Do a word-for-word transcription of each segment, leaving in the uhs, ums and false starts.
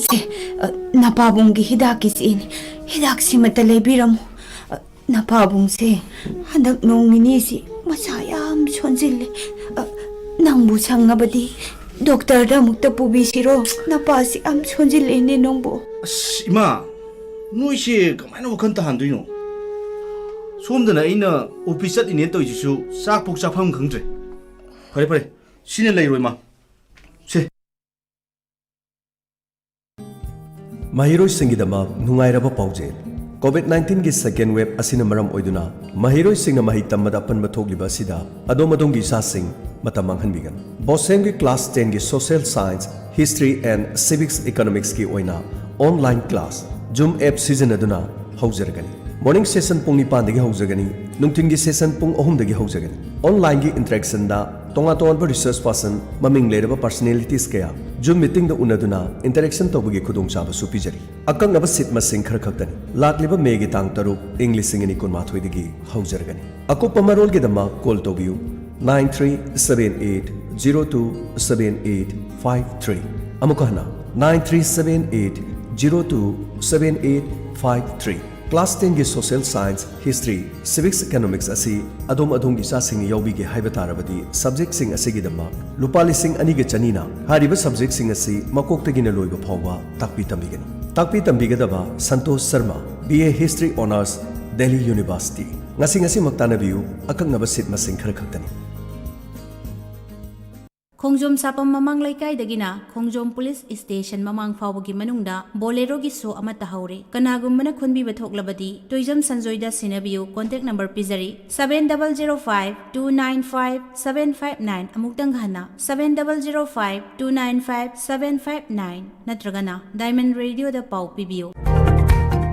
ꯁꯦ, ꯑ, ꯅꯄꯥꯕꯨꯡꯒꯤ ꯍꯤꯗꯥꯛꯀꯤ ꯆꯦꯅꯤ꯫ ꯍꯤꯗꯥꯛꯁꯤꯃꯇ ꯂꯩꯕꯤꯔꯝꯃꯨ꯫ ꯑ, ꯅꯄꯥꯕꯨꯡꯁꯦ ꯍꯟꯗꯛ ꯅꯣꯡ ꯅꯤꯅꯤꯁꯤ ꯃꯁꯥ ꯌꯥꯝ ꯁꯣꯟꯖꯤꯜꯂꯦ꯫ ꯑ, ꯅꯪꯕꯨ ꯁꯪꯉꯕꯗꯤ ꯗꯣꯛꯇꯔꯗ ꯑꯃꯨꯛꯇ ꯄꯨꯕꯤꯁꯤꯔꯣ? ꯅꯄꯥꯁꯤ ꯌꯥꯝ ꯁꯣꯟꯖꯤꯜꯂꯦꯅꯦ ꯅꯪꯕꯨ꯫ ꯑꯁ, ꯏꯃꯥ, ꯅꯣꯏꯁꯦ ꯀꯃꯥꯏꯅ ꯋꯥꯈꯜ ꯇꯥꯍꯟꯗꯣꯏꯅꯣ? ꯁꯣꯝꯗꯅ ꯑꯩꯅ ꯑꯣꯐꯤꯁ ꯆꯠꯂꯤꯅꯦꯅ ꯇꯧꯔꯤꯁꯤꯁꯨ ꯆꯥꯛꯐꯧ ꯆꯥꯐꯝ ꯈꯪꯗ꯭ꯔꯦ꯫ ꯐꯔꯦ, ꯐꯔꯦ, ꯁꯤꯅ ꯂꯩꯔꯣ, ꯏꯃꯥ꯫ ꯁꯦ꯫ ꯃꯍꯩꯔꯣꯏꯁꯤꯡꯒꯤꯗꯃꯛ ꯅꯨꯡꯉꯥꯏꯔꯕ ꯄꯥꯎꯖꯦꯜ꯫ ꯀꯣꯚꯤꯗ ꯅꯥꯏꯟꯇꯤꯟꯒꯤ ꯁꯦꯀꯦꯟ ꯋꯦꯕ ꯑꯁꯤꯅ ꯃꯔꯝ ꯑꯣꯏꯗꯨꯅ ꯃꯍꯩꯔꯣꯏꯁꯤꯡꯅ ꯃꯍꯩ ꯇꯝꯕꯗ ꯑꯄꯟꯕ ꯊꯣꯛꯂꯤꯕ ꯑꯁꯤꯗ ꯑꯗꯣꯝ ꯑꯗꯣꯝꯒꯤ ꯏꯆꯥꯁꯤꯡ ꯃꯇꯝ ꯃꯥꯡꯍꯟꯕꯤꯒꯅꯨ꯫ ꯕꯣꯁꯦꯝꯒꯤ ꯀ꯭ꯂꯥꯁ ꯇꯦꯟꯒꯤ Social Science, History and Civics Economicsꯀꯤ ꯑꯣꯏꯅ ꯑꯣꯟꯂꯥꯏꯟ ꯀ꯭ꯂꯥꯁ Zoom ꯑꯦꯞ ꯁꯤꯖꯤꯟꯅꯗꯨꯅ ꯍꯧꯖꯔꯒꯅꯤ꯫ ꯃꯣꯔꯅꯤꯡ ꯁꯦꯁꯟ ꯄꯨꯡ ꯅꯤꯄꯥꯟꯗꯒꯤ ꯍꯧꯖꯒꯅꯤ, ꯅꯨꯡꯊꯤꯟꯒꯤ ꯁꯦꯁꯟ ꯄꯨꯡ ꯑꯍꯨꯝꯗꯒꯤ ꯍꯧꯖꯒꯅꯤ꯫ ꯑꯣꯟꯂꯥꯏꯟꯒꯤ ꯏꯟꯇꯔꯦꯛꯁꯟꯗ ꯇꯣꯉꯥꯟ ꯇꯣꯉꯥꯟꯕ ꯔꯤꯁꯔꯁ ꯄꯥꯔꯁꯟ, ꯃꯃꯤꯡ ꯂꯩꯔꯕ ꯄꯔꯁꯅꯦꯂꯤꯇꯤꯁ ꯀꯌꯥ Zoom ꯃꯤꯇꯤꯡꯗ ꯎꯅꯗꯨꯅ ꯏꯟꯇꯔꯦꯛꯁꯟ ꯇꯧꯕꯒꯤ ꯈꯨꯗꯣꯡꯆꯥꯕꯁꯨ ꯄꯤꯖꯔꯤ꯫ ꯑꯀꯛꯅꯕ ꯁꯤꯠ ꯃꯁꯤꯡ ꯈꯔꯈꯛꯇꯅꯤ꯫ ꯂꯥꯛꯂꯤꯕ ꯃꯦꯒꯤ ꯇꯥꯡ ꯇꯔꯨꯛ, ꯏꯪ ꯂꯤꯁꯤꯡ ꯑꯅꯤ ꯀꯨꯟꯃꯥꯊꯣꯏꯗꯒꯤ ꯍꯧꯖꯔꯒꯅꯤ꯫ ꯑꯀꯨꯞꯄ ꯃꯔꯣꯜꯒꯤꯗꯃꯛ ꯀꯣꯜ ꯇꯧꯕꯤꯌꯨ, nine three seven eight zero two seven eight five three꯫ ꯑꯃꯨꯛꯀ ꯍꯟꯅ, nine three seven eight zero two seven eight five three꯫ Class ꯇꯦꯟꯒꯤ Social Science, History, Civics, Economics ꯑꯁꯤ ꯑꯗꯣꯝ ꯑꯗꯣꯝꯒꯤ ꯏꯆꯥꯁꯤꯡꯅ ꯌꯥꯎꯕꯤꯒꯦ ꯍꯥꯏꯕ ꯇꯥꯔꯕꯗꯤ, ꯁꯕꯖꯦꯛꯁꯤꯡ ꯑꯁꯤꯒꯤꯗꯃꯛ ꯂꯨꯄꯥ ꯂꯤꯁꯤꯡ ꯑꯅꯤꯒ ꯆꯅꯤꯅ ꯍꯥꯏꯔꯤꯕ ꯁꯕꯖꯦꯛꯁꯤꯡ ꯑꯁꯤ ꯃꯀꯣꯛꯇꯒꯤꯅ ꯂꯣꯏꯕ ꯐꯥꯎꯕ ꯇꯥꯛꯄꯤ ꯇꯝꯕꯤꯒꯅꯤ꯫ ꯇꯥꯛꯄꯤ ꯇꯝꯕꯤꯒꯗꯕ: Santosh Sharma, B A History Honours, Delhi University꯫ ꯉꯁꯤ ꯉꯁꯤꯃꯛ ꯇꯥꯟꯅꯕꯤꯌꯨ, ꯑꯀꯛꯅꯕ ꯁꯤꯠ ꯃꯁꯤꯡ ꯈꯔꯈꯛꯇꯅꯤ꯫ ꯈꯣꯡꯖꯣꯝ ꯁꯥꯄꯝ ꯃꯃꯥꯡ ꯂꯩꯀꯥꯏꯗꯒꯤꯅ ꯈꯣꯡꯖꯣꯝ ꯄꯨꯂꯤꯁ ꯁ꯭ꯇꯦꯁꯟ ꯃꯃꯥꯡ ꯐꯥꯎꯕꯒꯤ ꯃꯅꯨꯡꯗ ꯕꯣꯂꯦꯔꯣꯒꯤ ꯁꯣ ꯑꯃ ꯇꯥꯍꯧꯔꯦ꯫ ꯀꯅꯥꯒꯨꯝꯕꯅ ꯈꯣꯟꯕꯤꯕ ꯊꯣꯛꯂꯕꯗꯤ ꯇꯣꯏꯖꯝ ꯁꯟꯖꯣꯏꯗ ꯁꯤꯟꯅꯕꯤꯌꯨ, ꯀꯣꯟꯇꯦꯛ ꯅꯝꯕꯔ ꯄꯤꯖꯔꯤ, seven double zero five two nine five seven five nine꯫ ꯑꯃꯨꯛꯇꯪꯒ ꯍꯟꯅ, seven double zero five two nine five seven five nine꯫ ꯅꯠꯇ꯭ꯔꯒꯅ ꯗꯥꯏꯃꯟ ꯔꯦꯗꯤꯑꯣꯗ ꯄꯥꯎ ꯄꯤꯕꯤꯌꯨ꯫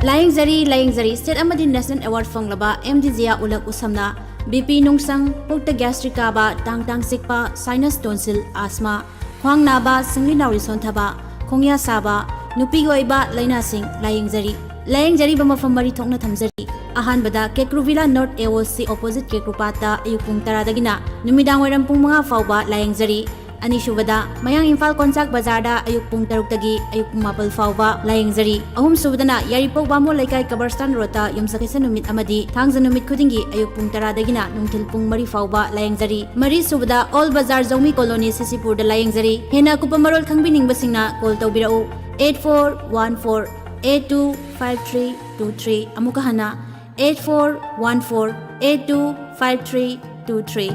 ꯂꯥꯌꯦꯡꯖꯔꯤ, ꯂꯥꯌꯦꯡꯖꯔꯤ꯫ ꯁ꯭ꯇꯦꯠ ꯑꯃꯗꯤ ꯅꯦꯁꯅꯦꯜ ꯑꯦꯋꯥꯔꯗ ꯐꯪꯂꯕ ꯑꯦꯝ ꯗꯤ ꯖꯤ ꯑꯥ ꯎꯂꯛ ꯎꯁꯝꯅ ꯕꯤ ꯄꯤ ꯅꯨꯡꯁꯪ, ꯄꯨꯛꯇ gastric ꯀꯥꯕ, ꯇꯥꯡ ꯇꯥꯡ ꯆꯤꯛꯄ, ꯁꯥꯏꯅꯁ, ꯇꯣꯟꯁꯤꯜ, ꯑꯥꯁꯃꯥ, ꯈ꯭ꯋꯥꯡ ꯅꯥꯕ, ꯁꯤꯡꯂꯤ ꯅꯥꯎꯔꯤ ꯁꯣꯟꯊꯕ, ꯈꯣꯡꯌꯥ ꯁꯥꯕ, ꯅꯨꯄꯤꯒꯤ ꯑꯣꯏꯕ ꯂꯥꯏꯅꯥꯁꯤꯡ ꯂꯥꯌꯦꯡꯖꯔꯤ꯫ ꯂꯥꯌꯦꯡꯖꯔꯤꯕ ꯃꯐꯝ ꯃꯔꯤ ꯊꯣꯛꯅ ꯊꯝꯖꯔꯤ꯫ ꯑꯍꯥꯟꯕꯗ ꯀꯦꯀ꯭ꯔꯨ ꯚꯤꯂꯥ ꯅꯣꯔꯠ ꯑꯦ ꯑꯣ ꯁꯤ ꯑꯣꯄꯣꯖꯤꯠ ꯀꯦꯀ꯭ꯔꯨꯄꯥꯠꯇ ꯑꯌꯨꯛ ꯄꯨꯡ ꯇꯔꯥꯗꯒꯤꯅ ꯅꯨꯃꯤꯗꯥꯡ ꯋꯥꯏꯔꯝ ꯄꯨꯡ ꯃꯉꯥ ꯐꯥꯎꯕ ꯂꯥꯌꯦꯡꯖꯔꯤ꯫ ꯑꯅꯤꯁꯨꯕꯗ, ꯃꯌꯥꯡ ꯏꯝꯐꯥꯜ ꯀꯣꯟꯆꯥꯛ ꯕꯖꯥꯔꯗ ꯑꯌꯨꯛ ꯄꯨꯡ ꯇꯔꯨꯛꯇꯒꯤ ꯑꯌꯨꯛ ꯄꯨꯡ ꯃꯥꯄꯜ ꯐꯥꯎꯕ ꯂꯥꯌꯦꯡꯖꯔꯤ꯫ ꯑꯍꯨꯝꯁꯨꯕꯗꯅ, ꯌꯥꯏꯔꯤꯄꯣꯛ ꯕꯥꯃꯣꯟ ꯂꯩꯀꯥꯏ ꯀꯕꯔꯁꯇꯥꯟ ꯔꯣꯗꯇ ꯌꯨꯝꯁꯀꯩꯁ ꯅꯨꯃꯤꯠ ꯑꯃꯗꯤ ꯊꯥꯡꯖ ꯅꯨꯃꯤꯠ ꯈꯨꯗꯤꯡꯒꯤ ꯑꯌꯨꯛ ꯄꯨꯡ ꯇꯔꯥꯗꯒꯤꯅ ꯅꯨꯡꯊꯤꯜ ꯄꯨꯡ ꯃꯔꯤ ꯐꯥꯎꯕ ꯂꯥꯌꯦꯡꯖꯔꯤ꯫ ꯃꯔꯤꯁꯨꯕꯗ, ꯑꯣꯜ ꯕꯖꯥꯔ ꯖꯧꯃꯤ ꯀꯣꯂꯣꯅꯤ ꯁꯤꯁꯤꯄꯨꯔꯗ ꯂꯥꯌꯦꯡꯖꯔꯤ꯫ ꯍꯦꯟꯅ ꯑꯀꯨꯞꯄ ꯃꯔꯣꯜ ꯈꯪꯕꯤꯅꯤꯡꯕꯁꯤꯡꯅ ꯀꯣꯜ ꯇꯧꯕꯤꯔꯛꯎ, eight four one four eight two five three two three. ꯑꯃꯨꯛꯀ ꯍꯟꯅ, eight four one four eight two five three two three.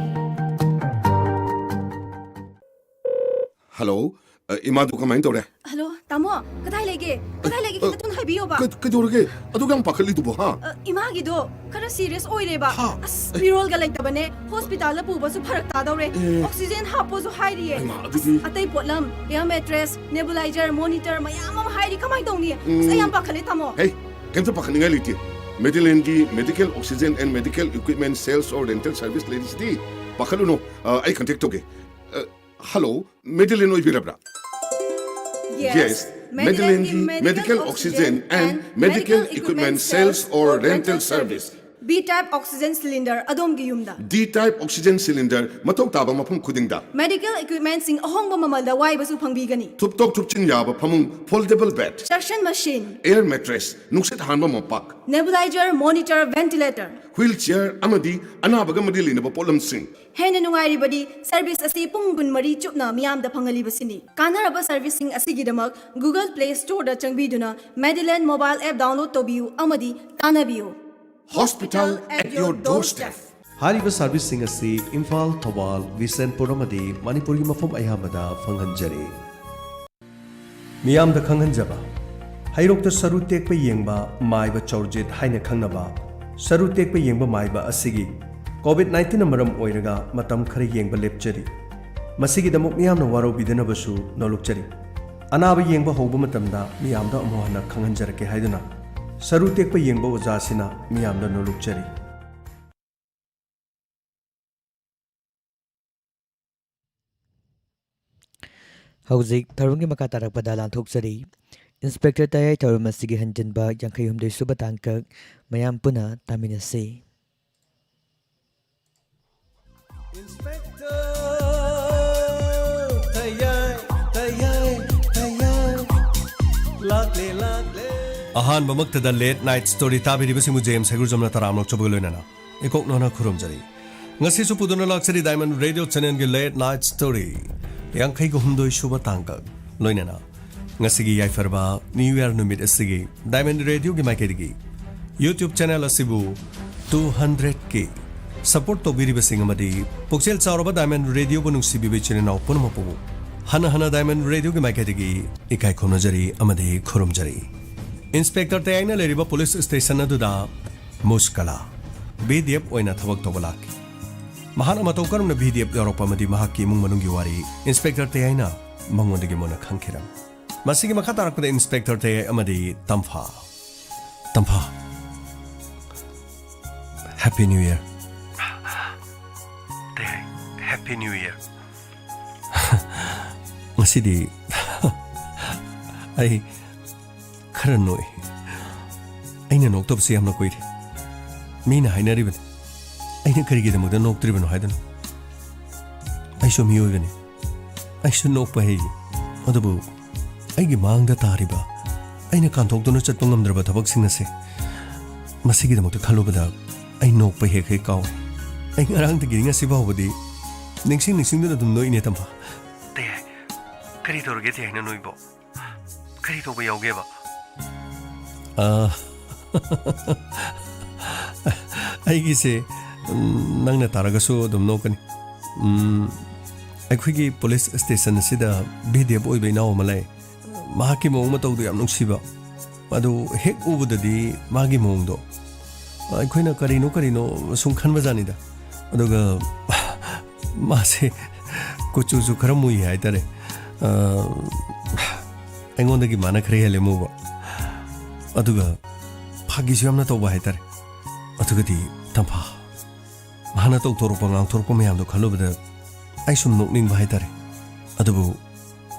Hello, ꯑ, ꯏꯃꯥꯗꯨ ꯀꯃꯥꯏꯅ ꯇꯧꯔꯦ? ꯍꯜꯂꯣ, ꯇꯥꯃꯣ, ꯀꯗꯥꯏ ꯂꯩꯒꯦ? ꯀꯗꯥꯏ ꯂꯩꯒꯦ? ꯑ, ꯈꯤꯇ ꯊꯨꯅ ꯍꯥꯏꯕꯤꯌꯣꯕ꯫ ꯀ-, ꯀꯩꯗꯧꯔꯒꯦ? ꯑꯗꯨꯛ ꯌꯥꯝ ꯄꯥꯈꯠꯂꯤꯗꯨꯕꯣ, ꯍꯥ? ꯑ, ꯏꯃꯥꯒꯤꯗꯣ ꯈꯔ ꯁꯤꯔꯤꯌꯁ ꯑꯣꯏꯔꯦꯕ꯫ ꯍꯥ? ꯑꯁ, ꯑꯦ꯫ ꯃꯤꯔꯣꯜꯒ ꯂꯩꯇꯕꯅꯦ꯫ ꯍꯣꯁꯄꯤꯇꯥꯜꯗ ꯄꯨꯕꯁꯨ ꯐꯔꯛ ꯇꯥꯗꯧꯔꯦ꯫ ꯑꯦ꯫ ꯑꯣꯛꯁꯤꯖꯦꯟ ꯍꯥꯞꯄꯣꯁꯨ ꯍꯥꯏꯔꯤꯌꯦ꯫ ꯍꯩꯃꯥ, ꯑꯗꯨꯗꯤ꯫ ꯑꯁ, ꯑꯇꯩ ꯄꯣꯠꯂꯝ, ꯑꯦꯌꯔ ꯃꯦꯇ꯭ꯔꯦꯁ, ꯅꯦꯕꯨꯂꯥꯏꯖꯔ, ꯃꯣꯅꯤꯇꯔ ꯃꯌꯥꯝ ꯑꯃ ꯍꯥꯏꯔꯤ꯫ ꯀꯃꯥꯏꯅ ꯇꯧꯅꯤ? ꯑꯁ, ꯑꯩ ꯌꯥꯝ ꯎꯝ꯫ ꯄꯥꯈꯠꯂꯦ, ꯇꯥꯃꯣ꯫ ꯍꯦ, ꯀꯩꯝꯇ ꯄꯥꯈꯠꯅꯤꯡꯉꯥꯏ ꯂꯩꯇꯦ꯫ ꯃꯦꯗꯤꯂꯦꯟꯒꯤ medical oxygen and medical equipment sales or rental service ꯂꯩꯔꯤꯁꯤꯗꯤ꯫ ꯄꯥꯈꯠꯂꯨꯅꯨ꯫ ꯑ, ꯑꯩ ꯀꯟꯇꯦꯛ ꯇꯧꯒꯦ꯫ ꯑ, ꯍꯜꯂꯣ, ꯃꯦꯗꯤꯂꯦꯟ ꯑꯣꯏꯕꯤꯔꯕ꯭ꯔꯥ? Yes, ꯃꯦꯗꯤꯂꯦꯟꯒꯤ medical oxygen and medical equipment sales or rental service꯫ B type oxygen cylinder ꯑꯗꯣꯝꯒꯤ ꯌꯨꯝꯗ꯫ D type oxygen cylinder ꯃꯊꯧ ꯇꯥꯕ ꯃꯐꯝ ꯈꯨꯗꯤꯡꯗ꯫ Medical equipmentꯁꯤꯡ ꯑꯍꯣꯡꯕ ꯃꯃꯜꯗ ꯋꯥꯏꯕꯁꯨ ꯐꯪꯕꯤꯒꯅꯤ꯫ ꯊꯨꯞꯇꯣꯛ ꯊꯨꯞꯆꯤꯟ ꯌꯥꯕ ꯐꯃꯨꯡ, foldable bed꯫ Suction machine꯫ Air mattress, ꯅꯨꯡꯁꯤꯠ ꯍꯥꯟꯕ ꯃꯣꯝꯄꯥꯛ꯫ Nebulizer, monitor, ventilator꯫ Wheelchair ꯑꯃꯗꯤ ꯑꯅꯥꯕꯒ ꯃꯔꯤ ꯂꯩꯅꯕ ꯄꯣꯠꯂꯝꯁꯤꯡ꯫ ꯍꯦꯟꯅ ꯅꯨꯡꯉꯥꯏꯔꯤꯕꯗꯤ, ꯁꯔꯚꯤꯁ ꯑꯁꯤ ꯄꯨꯡ ꯀꯨꯟꯃꯔꯤ ꯆꯨꯞꯅ ꯃꯤꯌꯥꯝꯗ ꯐꯪꯍꯜꯂꯤꯕꯁꯤꯅꯤ꯫ ꯀꯥꯟꯅꯔꯕ ꯁꯔꯚꯤꯁꯁꯤꯡ ꯑꯁꯤꯒꯤꯗꯃꯛ Google Play Storeꯗ ꯆꯪꯕꯤꯗꯨꯅ Mediland mobile app download ꯇꯧꯕꯤꯌꯨ ꯑꯃꯗꯤ ꯇꯥꯟꯅꯕꯤꯌꯨ꯫ Hospital at your doorstep. ꯍꯥꯏꯔꯤꯕ ꯁꯔꯚꯤꯁꯁꯤꯡ ꯑꯁꯤ ꯏꯝꯐꯥꯜ, ꯊꯧꯕꯥꯜ, ꯕꯤꯁꯦꯟꯄꯨꯔ ꯑꯃꯗꯤ ꯃꯅꯤꯄꯨꯔꯒꯤ ꯃꯐꯝ ꯑꯌꯥꯝꯕꯗ ꯐꯪꯍꯟꯖꯔꯤ꯫ ꯃꯤꯌꯥꯝꯗ ꯈꯪꯍꯟꯖꯕ꯫ ꯍꯩꯔꯣꯛꯇ ꯁꯔꯨ ꯇꯦꯛꯄ ꯌꯦꯡꯕ ꯃꯥꯏꯕ ꯆꯧꯔꯖꯤꯠ ꯍꯥꯏꯅ ꯈꯪꯅꯕ ꯁꯔꯨ ꯇꯦꯛꯄ ꯌꯦꯡꯕ ꯃꯥꯏꯕ ꯑꯁꯤꯒꯤ COVID nineteenꯅ ꯃꯔꯝ ꯑꯣꯏꯔꯒ ꯃꯇꯝ ꯈꯔ ꯌꯦꯡꯕ ꯂꯦꯞꯆꯔꯤ꯫ ꯃꯁꯤꯒꯤꯗꯃꯛ ꯃꯤꯌꯥꯝꯅ ꯋꯥꯔꯧꯕꯤꯗꯅꯕꯁꯨ ꯅꯣꯂꯨꯛꯆꯔꯤ꯫ ꯑꯅꯥꯕ ꯌꯦꯡꯕ ꯍꯧꯕ ꯃꯇꯝꯗ ꯃꯤꯌꯥꯝꯗ ꯑꯃꯨꯛ ꯍꯟꯅ ꯈꯪꯍꯟꯖꯔꯛꯀꯦ ꯍꯥꯏꯗꯨꯅ ꯁꯔꯨ ꯇꯦꯛꯄ ꯌꯦꯡꯕ ꯑꯣꯖꯥꯁꯤꯅ ꯃꯤꯌꯥꯝꯗ ꯅꯣꯂꯨꯛꯆꯔꯤ꯫ ꯍꯧꯖꯤꯛ ꯊꯧꯔꯝꯒꯤ ꯃꯈꯥ ꯇꯥꯔꯛꯄꯗ ꯂꯥꯟꯊꯣꯛꯆꯔꯤ꯫ ꯏꯟꯁꯄꯦꯛꯇꯔ ꯇꯌꯥꯏ ꯊꯧꯔꯝ ꯑꯁꯤꯒꯤ ꯍꯟꯖꯤꯟꯕ ꯌꯥꯡꯈꯩ ꯍꯨꯝꯗꯣꯏ ꯁꯨꯕ ꯇꯥꯡꯀꯛ ꯃꯌꯥꯝ ꯄꯨꯟꯅ ꯇꯥꯃꯤꯟꯅꯁꯤ꯫ ꯏꯟꯁꯄꯦꯛꯇꯔ ꯑꯍꯥꯟꯕꯃꯛꯇꯗ Late Night Story ꯇꯥꯕꯤꯔꯤꯕꯁꯤꯡꯕꯨ ꯖꯦꯝꯁ ꯍꯩꯒ꯭ꯔꯨꯖꯝꯅ ꯇꯔꯥꯝꯅ ꯑꯣꯛꯆꯕꯒ ꯂꯣꯏꯅꯅ ꯏꯀꯣꯛꯅꯅ ꯈꯨꯔꯨꯝꯖꯔꯤ꯫ ꯉꯁꯤꯁꯨ ꯄꯨꯗꯨꯅ ꯂꯥꯛꯆꯔꯤ Diamond Radio Channelꯒꯤ Late Night Story ꯌꯥꯡꯈꯩꯒ ꯍꯨꯝꯗꯣꯏ ꯁꯨꯕ ꯇꯥꯡꯀꯛ ꯂꯣꯏꯅꯅ ꯉꯁꯤꯒꯤ ꯌꯥꯏꯐꯔꯕ New Year ꯅꯨꯃꯤꯠ ꯑꯁꯤꯒꯤ Diamond Radioꯒꯤ ꯃꯥꯏꯀꯩꯗꯒꯤ YouTube channel ꯑꯁꯤꯕꯨ two hundredꯀꯤ support ꯇꯧꯕꯤꯔꯤꯕꯁꯤꯡ ꯑꯃꯗꯤ ꯄꯨꯛꯆꯦꯜ ꯆꯥꯎꯔꯕ Diamond Radioꯕꯨ ꯅꯨꯡꯁꯤꯕꯤꯕ ꯏꯆꯤꯜ ꯏꯅꯥꯎ ꯄꯨꯝꯅꯃꯛꯄꯨ ꯍꯟꯅ ꯍꯟꯅ Diamond Radioꯒꯤ ꯃꯥꯏꯀꯩꯗꯒꯤ ꯏꯀꯥꯏ ꯈꯨꯝꯅꯖꯔꯤ ꯑꯃꯗꯤ ꯈꯨꯔꯨꯝꯖꯔꯤ꯫ ꯏꯟꯁꯄꯦꯛꯇꯔ ꯇꯌꯥꯏꯅ ꯂꯩꯔꯤꯕ ꯄꯨꯂꯤꯁ ꯁ꯭ꯇꯦꯁꯟ ꯑꯗꯨꯗ ꯃꯨꯁꯀꯂꯥ, ꯚꯤ ꯗꯤ ꯑꯦꯐ ꯑꯣꯏꯅ ꯊꯕꯛ ꯇꯧꯕ ꯂꯥꯛꯈꯤ꯫ ꯃꯍꯥꯛꯅ ꯃꯇꯧ ꯀꯔꯝꯅ ꯚꯤ ꯗꯤ ꯑꯦꯐ ꯌꯥꯎꯔꯛꯄ ꯑꯃꯗꯤ ꯃꯍꯥꯛꯀꯤ ꯏꯃꯨꯡ ꯃꯅꯨꯡꯒꯤ ꯋꯥꯔꯤ ꯏꯟꯁꯄꯦꯛꯇꯔ ꯇꯌꯥꯏꯅ ꯃꯉꯣꯟꯗꯒꯤ ꯃꯨꯟꯅ ꯈꯪꯈꯤꯔꯝꯃꯤ꯫ ꯃꯁꯤꯒꯤ ꯃꯈꯥ ꯇꯥꯔꯛꯄꯗ ꯏꯟꯁꯄꯦꯛꯇꯔ ꯇꯌꯥꯏ ꯑꯃꯗꯤ ꯇꯝꯐꯥ, ꯇꯝꯐꯥ, Happy New Year꯫ ꯇꯌꯥꯏ, Happy New Year꯫ ꯉꯁꯤꯗꯤ ꯑꯩ ꯈꯔ ꯅꯣꯛꯏ꯫ ꯑꯩꯅ ꯅꯣꯛꯇꯕꯁꯤ ꯌꯥꯝꯅ ꯀꯨꯏꯔꯦ꯫ ꯃꯤꯅ ꯍꯥꯏꯅꯔꯤꯕꯅꯤ, ꯑꯩꯅ ꯀꯔꯤꯒꯤꯗꯃꯛꯇ ꯅꯣꯛꯇ꯭ꯔꯤꯕꯅꯣ ꯍꯥꯏꯗꯨꯅ꯫ ꯑꯩꯁꯨ ꯃꯤꯑꯣꯏꯕꯅꯤ, ꯑꯩꯁꯨ ꯅꯣꯛꯄ ꯍꯩ꯫ ꯑꯗꯨꯕꯨ ꯑꯩꯒꯤ ꯃꯥꯡꯗ ꯇꯥꯔꯤꯕ, ꯑꯩꯅ ꯀꯥꯟꯊꯣꯛꯇꯨꯅ ꯆꯠꯄ ꯉꯝꯗ꯭ꯔꯕ ꯊꯕꯛꯁꯤꯡ ꯑꯁꯦ, ꯃꯁꯤꯒꯤꯗꯃꯛꯇ ꯈꯜꯂꯨꯕꯗ ꯑꯩ ꯅꯣꯛꯄ ꯍꯦꯛ ꯍꯦꯛ ꯀꯥꯎꯏ꯫ ꯑꯩ ꯉꯔꯥꯡꯗꯒꯤ ꯉꯁꯤ ꯐꯥꯎꯕꯗꯤ ꯅꯤꯡꯁꯤꯡ ꯅꯤꯡꯁꯤꯡꯗꯨꯅ ꯑꯗꯨꯝ ꯅꯣꯛꯏꯅꯦ, ꯇꯝꯐꯥ꯫ ꯇꯌꯥꯏ, ꯀꯔꯤ ꯇꯧꯔꯒꯦ ꯇꯌꯥꯏꯅ ꯅꯣꯏꯕꯣ? ꯀꯔꯤ ꯇꯧꯕ ꯌꯥꯎꯒꯦꯕ? ꯑ, ꯑꯩꯒꯤꯁꯦ, ꯎꯝ, ꯅꯪꯅ ꯇꯥꯔꯒꯁꯨ ꯑꯗꯨꯝ ꯅꯣꯛꯀꯅꯤ꯫ ꯎꯝ, ꯑꯩꯈꯣꯏꯒꯤ ꯄꯨꯂꯤꯁ ꯁ꯭ꯇꯦꯁꯟ ꯑꯁꯤꯗ ꯚꯤ ꯗꯤ ꯑꯦꯐ ꯑꯣꯏꯕ ꯏꯅꯥꯎ ꯑꯃ ꯂꯩ꯫ ꯃꯍꯥꯛꯀꯤ ꯃꯑꯣꯡ ꯃꯇꯧꯗꯣ ꯌꯥꯝ ꯅꯨꯡꯁꯤꯕ꯫ ꯑꯗꯨ ꯍꯦꯛ ꯎꯕꯗꯗꯤ ꯃꯥꯒꯤ ꯃꯑꯣꯡꯗꯣ ꯑꯩꯈꯣꯏꯅ ꯀꯔꯤꯅꯣ ꯀꯔꯤꯅꯣ ꯁꯨꯝ ꯈꯟꯕꯖꯥꯠꯅꯤꯗ꯫ ꯑꯗꯨꯒ ꯃꯥꯁꯦ ꯀꯨꯆꯨꯁꯨ ꯈꯔ ꯃꯨꯏ ꯍꯥꯏꯇꯥꯔꯦ꯫ ꯑ, ꯑꯩꯉꯣꯟꯗꯒꯤ ꯃꯥꯅ ꯈꯔ ꯍꯦꯜꯂꯦ ꯃꯨꯕ꯫ ꯑꯗꯨꯒ ꯐꯥꯒꯤꯁꯨ ꯌꯥꯝꯅ ꯇꯧꯕ ꯍꯥꯏꯇꯥꯔꯦ꯫ ꯑꯗꯨꯒꯗꯤ ꯇꯝꯐꯥ, ꯃꯍꯥꯛꯅ ꯇꯧꯊꯣꯔꯛꯄ ꯉꯥꯡꯊꯣꯔꯛꯄ ꯃꯌꯥꯝꯗꯣ ꯈꯜꯂꯨꯕꯗ ꯑꯩ ꯁꯨꯝ ꯅꯣꯛꯅꯤꯡꯕ ꯍꯥꯏꯇꯥꯔꯦ꯫ ꯑꯗꯨꯕꯨ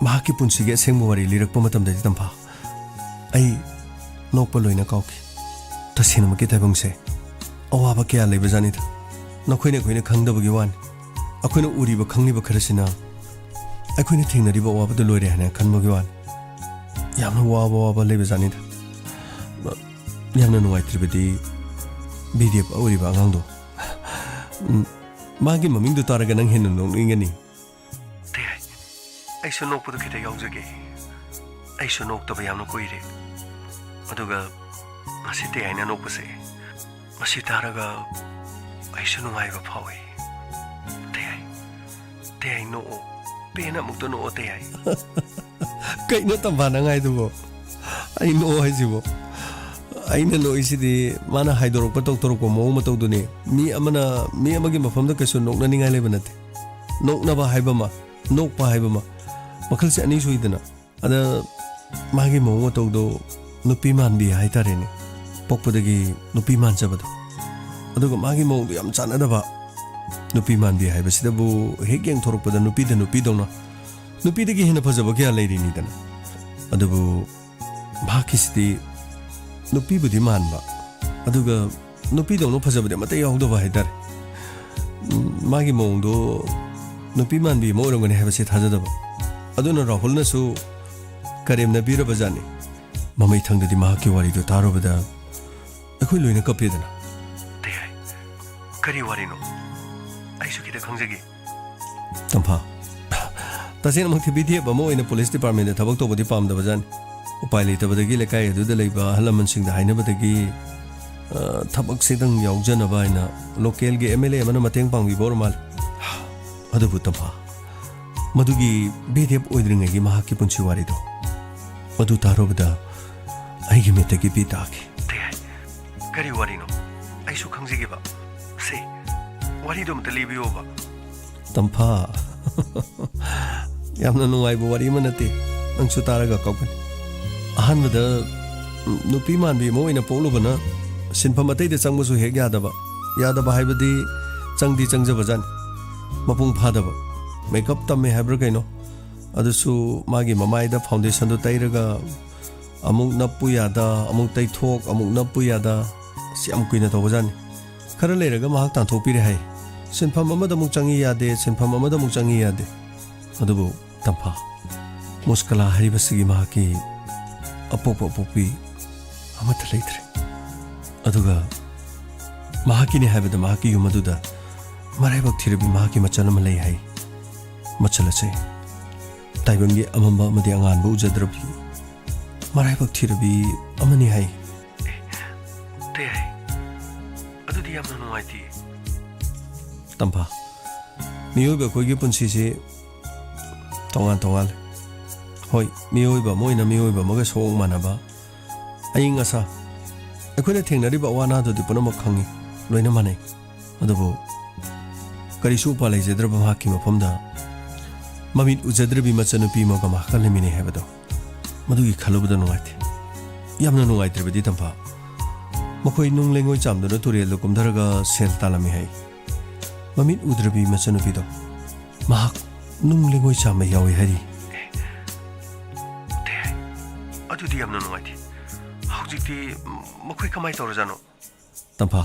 ꯃꯍꯥꯛꯀꯤ ꯄꯨꯟꯁꯤꯒꯤ ꯑꯁꯦꯡꯕ ꯋꯥꯔꯤ ꯂꯤꯔꯛꯄ ꯃꯇꯝꯗꯗꯤ, ꯇꯝꯐꯥ, ꯑꯩ ꯅꯣꯛꯄ ꯂꯣꯏꯅ ꯀꯥꯎꯈꯤ꯫ ꯇꯁꯦꯡꯅꯃꯛꯀꯤ ꯇꯥꯏꯕꯪꯁꯦ ꯑꯋꯥꯕ ꯀꯌꯥ ꯂꯩꯕꯖꯥꯠꯅꯤꯗ꯫ ꯅꯈꯣꯏꯅ ꯑꯩꯈꯣꯏꯅ ꯈꯪꯗꯕꯒꯤ ꯋꯥꯅꯤ꯫ ꯑꯩꯈꯣꯏꯅ ꯎꯔꯤꯕ ꯈꯪꯂꯤꯕ ꯈꯔꯁꯤꯅ ꯑꯩꯈꯣꯏꯅ ꯊꯦꯡꯅꯔꯤꯕ ꯑꯋꯥꯕꯗꯨ ꯂꯣꯏꯔꯦ ꯍꯥꯏꯅ ꯈꯟꯕꯒꯤ ꯋꯥꯅꯤ꯫ ꯌꯥꯝꯅ ꯋꯥꯕ ꯋꯥꯕ ꯂꯩꯕꯖꯥꯠꯅꯤꯗ꯫ ꯌꯥꯝꯅ ꯅꯨꯡꯉꯥꯏꯇ꯭ꯔꯤꯕꯗꯤ ꯕꯤ ꯗꯤ ꯑꯦꯐ ꯑꯣꯏꯔꯤꯕ ꯑꯉꯥꯡꯗꯣ꯫ ꯎꯝ, ꯃꯥꯒꯤ ꯃꯃꯤꯡꯗꯨ ꯇꯥꯔꯒ ꯅꯪ ꯍꯦꯟꯅ ꯅꯣꯛꯅꯤꯡꯒꯅꯤ꯫ ꯇꯦꯌꯥꯏ, ꯑꯩꯁꯨ ꯅꯣꯛꯄꯗꯨ ꯈꯤꯇ ꯌꯥꯎꯖꯒꯦ꯫ ꯑꯩꯁꯨ ꯅꯣꯛꯇꯕ ꯌꯥꯝꯅ ꯀꯨꯏꯔꯦ꯫ ꯑꯗꯨꯒ ꯉꯁꯤ ꯇꯦꯌꯥꯏꯅ ꯅꯣꯛꯄꯁꯦ, ꯃꯁꯤ ꯇꯥꯔꯒ ꯑꯩꯁꯨ ꯅꯨꯡꯉꯥꯏꯕ ꯐꯥꯎꯏ꯫ ꯇꯦꯌꯥꯏ, ꯇꯦꯌꯥꯏ ꯅꯣꯛꯑꯣ꯫ ꯄꯦꯟꯅ ꯑꯃꯨꯛꯇ ꯅꯣꯛꯑꯣ ꯇꯦꯌꯥꯏ꯫ ꯀꯩꯅꯣ ꯇꯝꯐꯥ ꯅꯪ ꯍꯥꯏꯗꯨꯕꯣ? ꯑꯩ ꯅꯣꯛꯑꯣ ꯍꯥꯏꯁꯤꯕꯣ? ꯑꯩꯅ ꯅꯣꯛꯏꯁꯤꯗꯤ ꯃꯥꯅ ꯍꯥꯏꯗꯣꯔꯛꯄ ꯇꯧꯊꯣꯔꯛꯄ ꯃꯑꯣꯡ ꯃꯇꯧꯗꯨꯅꯤ꯫ ꯃꯤ ꯑꯃꯅ ꯃꯤ ꯑꯃꯒꯤ ꯃꯐꯝꯗ ꯀꯩꯁꯨ ꯅꯣꯛꯅꯅꯤꯡꯉꯥꯏ ꯂꯩꯕ ꯅꯠꯇꯦ꯫ ꯅꯣꯛꯅꯕ ꯍꯥꯏꯕ ꯑꯃ, ꯅꯣꯛꯄ ꯍꯥꯏꯕ ꯑꯃ, ꯃꯈꯜꯁꯦ ꯑꯅꯤ ꯁꯨꯏꯗꯅ꯫ ꯑꯗ ꯃꯥꯒꯤ ꯃꯑꯣꯡ ꯃꯇꯧꯗꯣ ꯅꯨꯄꯤ ꯃꯥꯟꯕꯤ ꯍꯥꯏꯇꯥꯔꯦꯅꯦ, ꯄꯣꯛꯄꯗꯒꯤ ꯅꯨꯄꯤ ꯃꯥꯟꯖꯕꯗꯣ꯫ ꯑꯗꯨꯒ ꯃꯥꯒꯤ ꯃꯑꯣꯡꯗꯣ ꯌꯥꯝ ꯆꯥꯟꯅꯗꯕ꯫ ꯅꯨꯄꯤ ꯃꯥꯟꯕꯤ ꯍꯥꯏꯕꯁꯤꯗꯕꯨ ꯍꯦꯛ ꯌꯦꯡꯊꯣꯔꯛꯄꯗ ꯅꯨꯄꯤꯗ ꯅꯨꯄꯤꯗꯧꯅ, ꯅꯨꯄꯤꯗꯒꯤ ꯍꯦꯟꯅ ꯐꯖꯕ ꯀꯌꯥ ꯂꯩꯔꯤꯅꯤꯗꯅ꯫ ꯑꯗꯨꯕꯨ ꯃꯍꯥꯛꯀꯤꯁꯤꯗꯤ ꯅꯨꯄꯤꯕꯨꯗꯤ ꯃꯥꯟꯕ, ꯑꯗꯨꯒ ꯅꯨꯄꯤꯗꯧꯅ ꯐꯖꯕꯗꯤ ꯑꯃꯠꯇ ꯌꯥꯎꯗꯕ ꯍꯥꯏꯇꯥꯔꯦ꯫ ꯎꯝ, ꯃꯥꯒꯤ ꯃꯑꯣꯡꯗꯣ ꯅꯨꯄꯤ ꯃꯥꯟꯕꯤ ꯑꯃ ꯑꯣꯏꯔꯝꯒꯅꯤ ꯍꯥꯏꯕꯁꯤ ꯊꯥꯖꯗꯕ꯫ ꯑꯗꯨꯅ ꯔꯥꯍꯨꯜꯅꯁꯨ ꯀꯔꯦꯝꯅꯕꯤꯔꯕꯖꯥꯠꯅꯤ꯫ ꯃꯃꯩꯊꯪꯗꯗꯤ ꯃꯍꯥꯛꯀꯤ ꯋꯥꯔꯤꯗꯨ ꯇꯥꯔꯨꯕꯗ ꯑꯩꯈꯣꯏ ꯂꯣꯏꯅ ꯀꯞꯄꯦꯗꯅ꯫ ꯇꯦꯌꯥꯏ, ꯀꯔꯤ ꯋꯥꯔꯤꯅꯣ? ꯑꯩꯁꯨ ꯈꯤꯇ ꯈꯪꯖꯒꯦ꯫ ꯇꯝꯐꯥ, ꯇꯁꯦꯡꯅꯃꯛꯇꯤ ꯕꯤ ꯗꯤ ꯑꯦꯐ ꯑꯃ ꯑꯣꯏꯅ ꯄꯨꯂꯤꯁ ꯗꯤꯄꯥꯔꯠꯃꯦꯟꯗ ꯊꯕꯛ ꯇꯧꯕꯗꯤ ꯄꯥꯝꯗꯕꯖꯥꯠꯅꯤ꯫ ꯎꯄꯥꯏ ꯂꯩꯇꯕꯗꯒꯤ ꯂꯩꯀꯥꯏ ꯑꯗꯨꯗ ꯂꯩꯕ ꯑꯍꯜ ꯂꯃꯟꯁꯤꯡꯗ ꯍꯥꯏꯅꯕꯗꯒꯤ, ꯑ, ꯊꯕꯛꯁꯤꯗꯪ ꯌꯥꯎꯖꯅꯕ ꯍꯥꯏꯅ ꯂꯣꯀꯦꯜꯒꯤ ꯑꯦꯝ ꯑꯦꯜ ꯑꯦ ꯑꯃꯅ ꯃꯇꯦꯡ ꯄꯥꯡꯕꯤꯕ ꯑꯣꯏꯔ ꯃꯥꯜꯂꯦ꯫ ꯑꯗꯨꯕꯨ ꯇꯝꯐꯥ, ꯃꯗꯨꯒꯤ ꯕꯤ ꯗꯤ ꯑꯦꯐ ꯑꯣꯏꯗ꯭ꯔꯤꯉꯩꯒꯤ ꯃꯍꯥꯛꯀꯤ ꯄꯨꯟꯁꯤ ꯋꯥꯔꯤꯗꯣ, ꯃꯗꯨ ꯇꯥꯔꯨꯕꯗ ꯑꯩꯒꯤ ꯃꯤꯠꯇꯒꯤ ꯄꯤ ꯇꯥꯈꯤ꯫ ꯀꯔꯤ ꯋꯥꯔꯤꯅꯣ? ꯑꯩꯁꯨ ꯈꯪꯖꯒꯦꯕ꯫ ꯁꯦ, ꯋꯥꯔꯤꯗꯣ ꯑꯝꯇ ꯂꯤꯕꯤꯌꯣꯕ꯫ ꯇꯝꯐꯥ, ꯌꯥꯝꯅ ꯅꯨꯡꯉꯥꯏꯕ ꯋꯥꯔꯤ ꯑꯃ ꯅꯠꯇꯦ, ꯅꯪꯁꯨ ꯇꯥꯔꯒ ꯀꯞꯀꯅꯤ꯫ ꯑꯍꯥꯟꯕꯗ, ꯎꯝ, ꯅꯨꯄꯤ ꯃꯥꯟꯕꯤ ꯑꯃ ꯑꯣꯏꯅ ꯄꯣꯛꯂꯨꯕꯅ ꯁꯤꯟꯐꯝ ꯑꯇꯩꯗ ꯆꯪꯕꯁꯨ ꯍꯦꯛ ꯌꯥꯗꯕ꯫ ꯌꯥꯗꯕ ꯍꯥꯏꯕꯗꯤ ꯆꯪꯗꯤ ꯆꯪꯖꯕꯖꯥꯠꯅꯤ, ꯃꯄꯨꯡ ꯐꯥꯗꯕ꯫ ꯃꯦꯀꯞ ꯇꯝꯃꯦ ꯍꯥꯏꯕ꯭ꯔꯥ ꯀꯩꯅꯣ, ꯑꯗꯨꯁꯨ ꯃꯥꯒꯤ ꯃꯃꯥꯏꯗ ꯐꯥꯎꯟꯗꯦꯁꯟꯗꯣ ꯇꯩꯔꯒ ꯑꯃꯨꯛ ꯅꯞꯄꯨ ꯌꯥꯗ, ꯑꯃꯨꯛ ꯇꯩꯊꯣꯛ, ꯑꯃꯨꯛ ꯅꯞꯄꯨ ꯌꯥꯗ, ꯁꯤ ꯌꯥꯝ ꯀꯨꯏꯅ ꯇꯧꯕꯖꯥꯠꯅꯤ꯫ ꯈꯔ ꯂꯩꯔꯒ ꯃꯍꯥꯛ ꯇꯥꯟꯊꯣꯛꯄꯤꯔꯦ ꯍꯥꯏ꯫ ꯁꯤꯟꯐꯝ ꯑꯃꯗ ꯑꯃꯨꯛ ꯆꯪꯏ ꯌꯥꯗꯦ, ꯁꯤꯟꯐꯝ ꯑꯃꯗ ꯑꯃꯨꯛ ꯆꯪꯏ ꯌꯥꯗꯦ꯫ ꯑꯗꯨꯕꯨ ꯇꯝꯐꯥ, ꯃꯨꯁꯀꯂꯥ ꯍꯥꯏꯔꯤꯕꯁꯤꯒꯤ ꯃꯍꯥꯛꯀꯤ ꯑꯄꯣꯛꯄ ꯑꯄꯣꯛꯄꯤ ꯑꯃꯠꯇ ꯂꯩꯇ꯭ꯔꯦ꯫ ꯑꯗꯨꯒ ꯃꯍꯥꯛꯀꯤꯅꯤ ꯍꯥꯏꯕꯗ ꯃꯍꯥꯛꯀꯤ ꯌꯨꯝ ꯑꯗꯨꯗ ꯃꯔꯥꯏꯕꯛ ꯊꯤꯔꯕꯤ ꯃꯍꯥꯛꯀꯤ ꯃꯆꯜ ꯑꯃ ꯂꯩ ꯍꯥꯏ꯫ ꯃꯆꯜ ꯑꯁꯦ ꯇꯥꯏꯕꯪꯒꯤ ꯑꯃꯝꯕ ꯑꯃꯗꯤ ꯑꯉꯥꯟꯕ ꯎꯖꯗ꯭ꯔꯕꯤ ꯃꯔꯥꯏꯕꯛ ꯊꯤꯔꯕꯤ ꯑꯃꯅꯤ ꯍꯥꯏ꯫ ꯑꯦ, ꯇꯦ ꯍꯥꯏ꯫ ꯑꯗꯨꯗꯤ ꯌꯥꯝꯅ ꯅꯨꯡꯉꯥꯏꯇꯦ꯫ ꯇꯝꯐꯥ, ꯃꯤꯑꯣꯏꯕ ꯑꯩꯈꯣꯏꯒꯤ ꯄꯨꯟꯁꯤꯁꯤ ꯇꯣꯉꯥꯟ ꯇꯣꯉꯥꯟꯂꯦ꯫ ꯍꯣꯏ, ꯃꯤꯑꯣꯏꯕ ꯑꯃ ꯑꯣꯏꯅ ꯃꯤꯑꯣꯏꯕ ꯑꯃꯒ ꯁꯑꯣꯡ ꯃꯥꯟꯅꯕ, ꯑꯏꯪ ꯑꯁꯥ, ꯑꯩꯈꯣꯏꯅ ꯊꯦꯡꯅꯔꯤꯕ ꯑꯋꯥ ꯑꯅꯥꯗꯨꯗꯤ ꯄꯨꯝꯅꯃꯛ ꯈꯪꯉꯤ, ꯂꯣꯏꯅ ꯃꯥꯟꯅꯩ꯫ ꯑꯗꯨꯕꯨ ꯀꯔꯤꯁꯨ ꯎꯄꯥꯏ ꯂꯩꯖꯗ꯭ꯔꯕ ꯃꯍꯥꯛꯀꯤ ꯃꯐꯝꯗ ꯃꯃꯤꯠ ꯎꯖꯗ꯭ꯔꯕꯤ ꯃꯆꯟꯅꯨꯄꯤ ꯑꯃꯒ ꯃꯍꯥꯛꯀ ꯂꯩꯃꯤꯟꯅꯩ ꯍꯥꯏꯕꯗꯣ, ꯃꯗꯨꯒꯤ ꯈꯜꯂꯨꯕꯗ ꯅꯨꯡꯉꯥꯏꯇꯦ꯫ ꯌꯥꯝꯅ ꯅꯨꯡꯉꯥꯏꯇ꯭ꯔꯕꯗꯤ ꯇꯝꯐꯥ, ꯃꯈꯣꯏ ꯅꯨꯡ ꯂꯩꯉꯣꯏ ꯆꯥꯝꯗꯨꯅ ꯇꯨꯔꯦꯜꯗ ꯀꯨꯝꯊꯔꯒ ꯁꯦꯜ ꯇꯥꯜꯂꯝꯃꯤ ꯍꯥꯏ꯫ ꯃꯃꯤꯠ ꯎꯗ꯭ꯔꯕꯤ ꯃꯆꯟꯅꯨꯄꯤꯗꯣ ꯃꯍꯥꯛ ꯅꯨꯡ ꯂꯩꯉꯣꯏ ꯆꯥꯝꯕ ꯌꯥꯎꯏ ꯍꯥꯏꯔꯤ꯫ ꯑꯦ, ꯇꯦ, ꯑꯗꯨꯗꯤ ꯌꯥꯝꯅ ꯅꯨꯡꯉꯥꯏꯇꯦ꯫ ꯍꯧꯖꯤꯛꯇꯤ ꯃꯈꯣꯏ ꯀꯃꯥꯏꯅ ꯇꯧꯔꯖꯥꯠꯅꯣ? ꯇꯝꯐꯥ,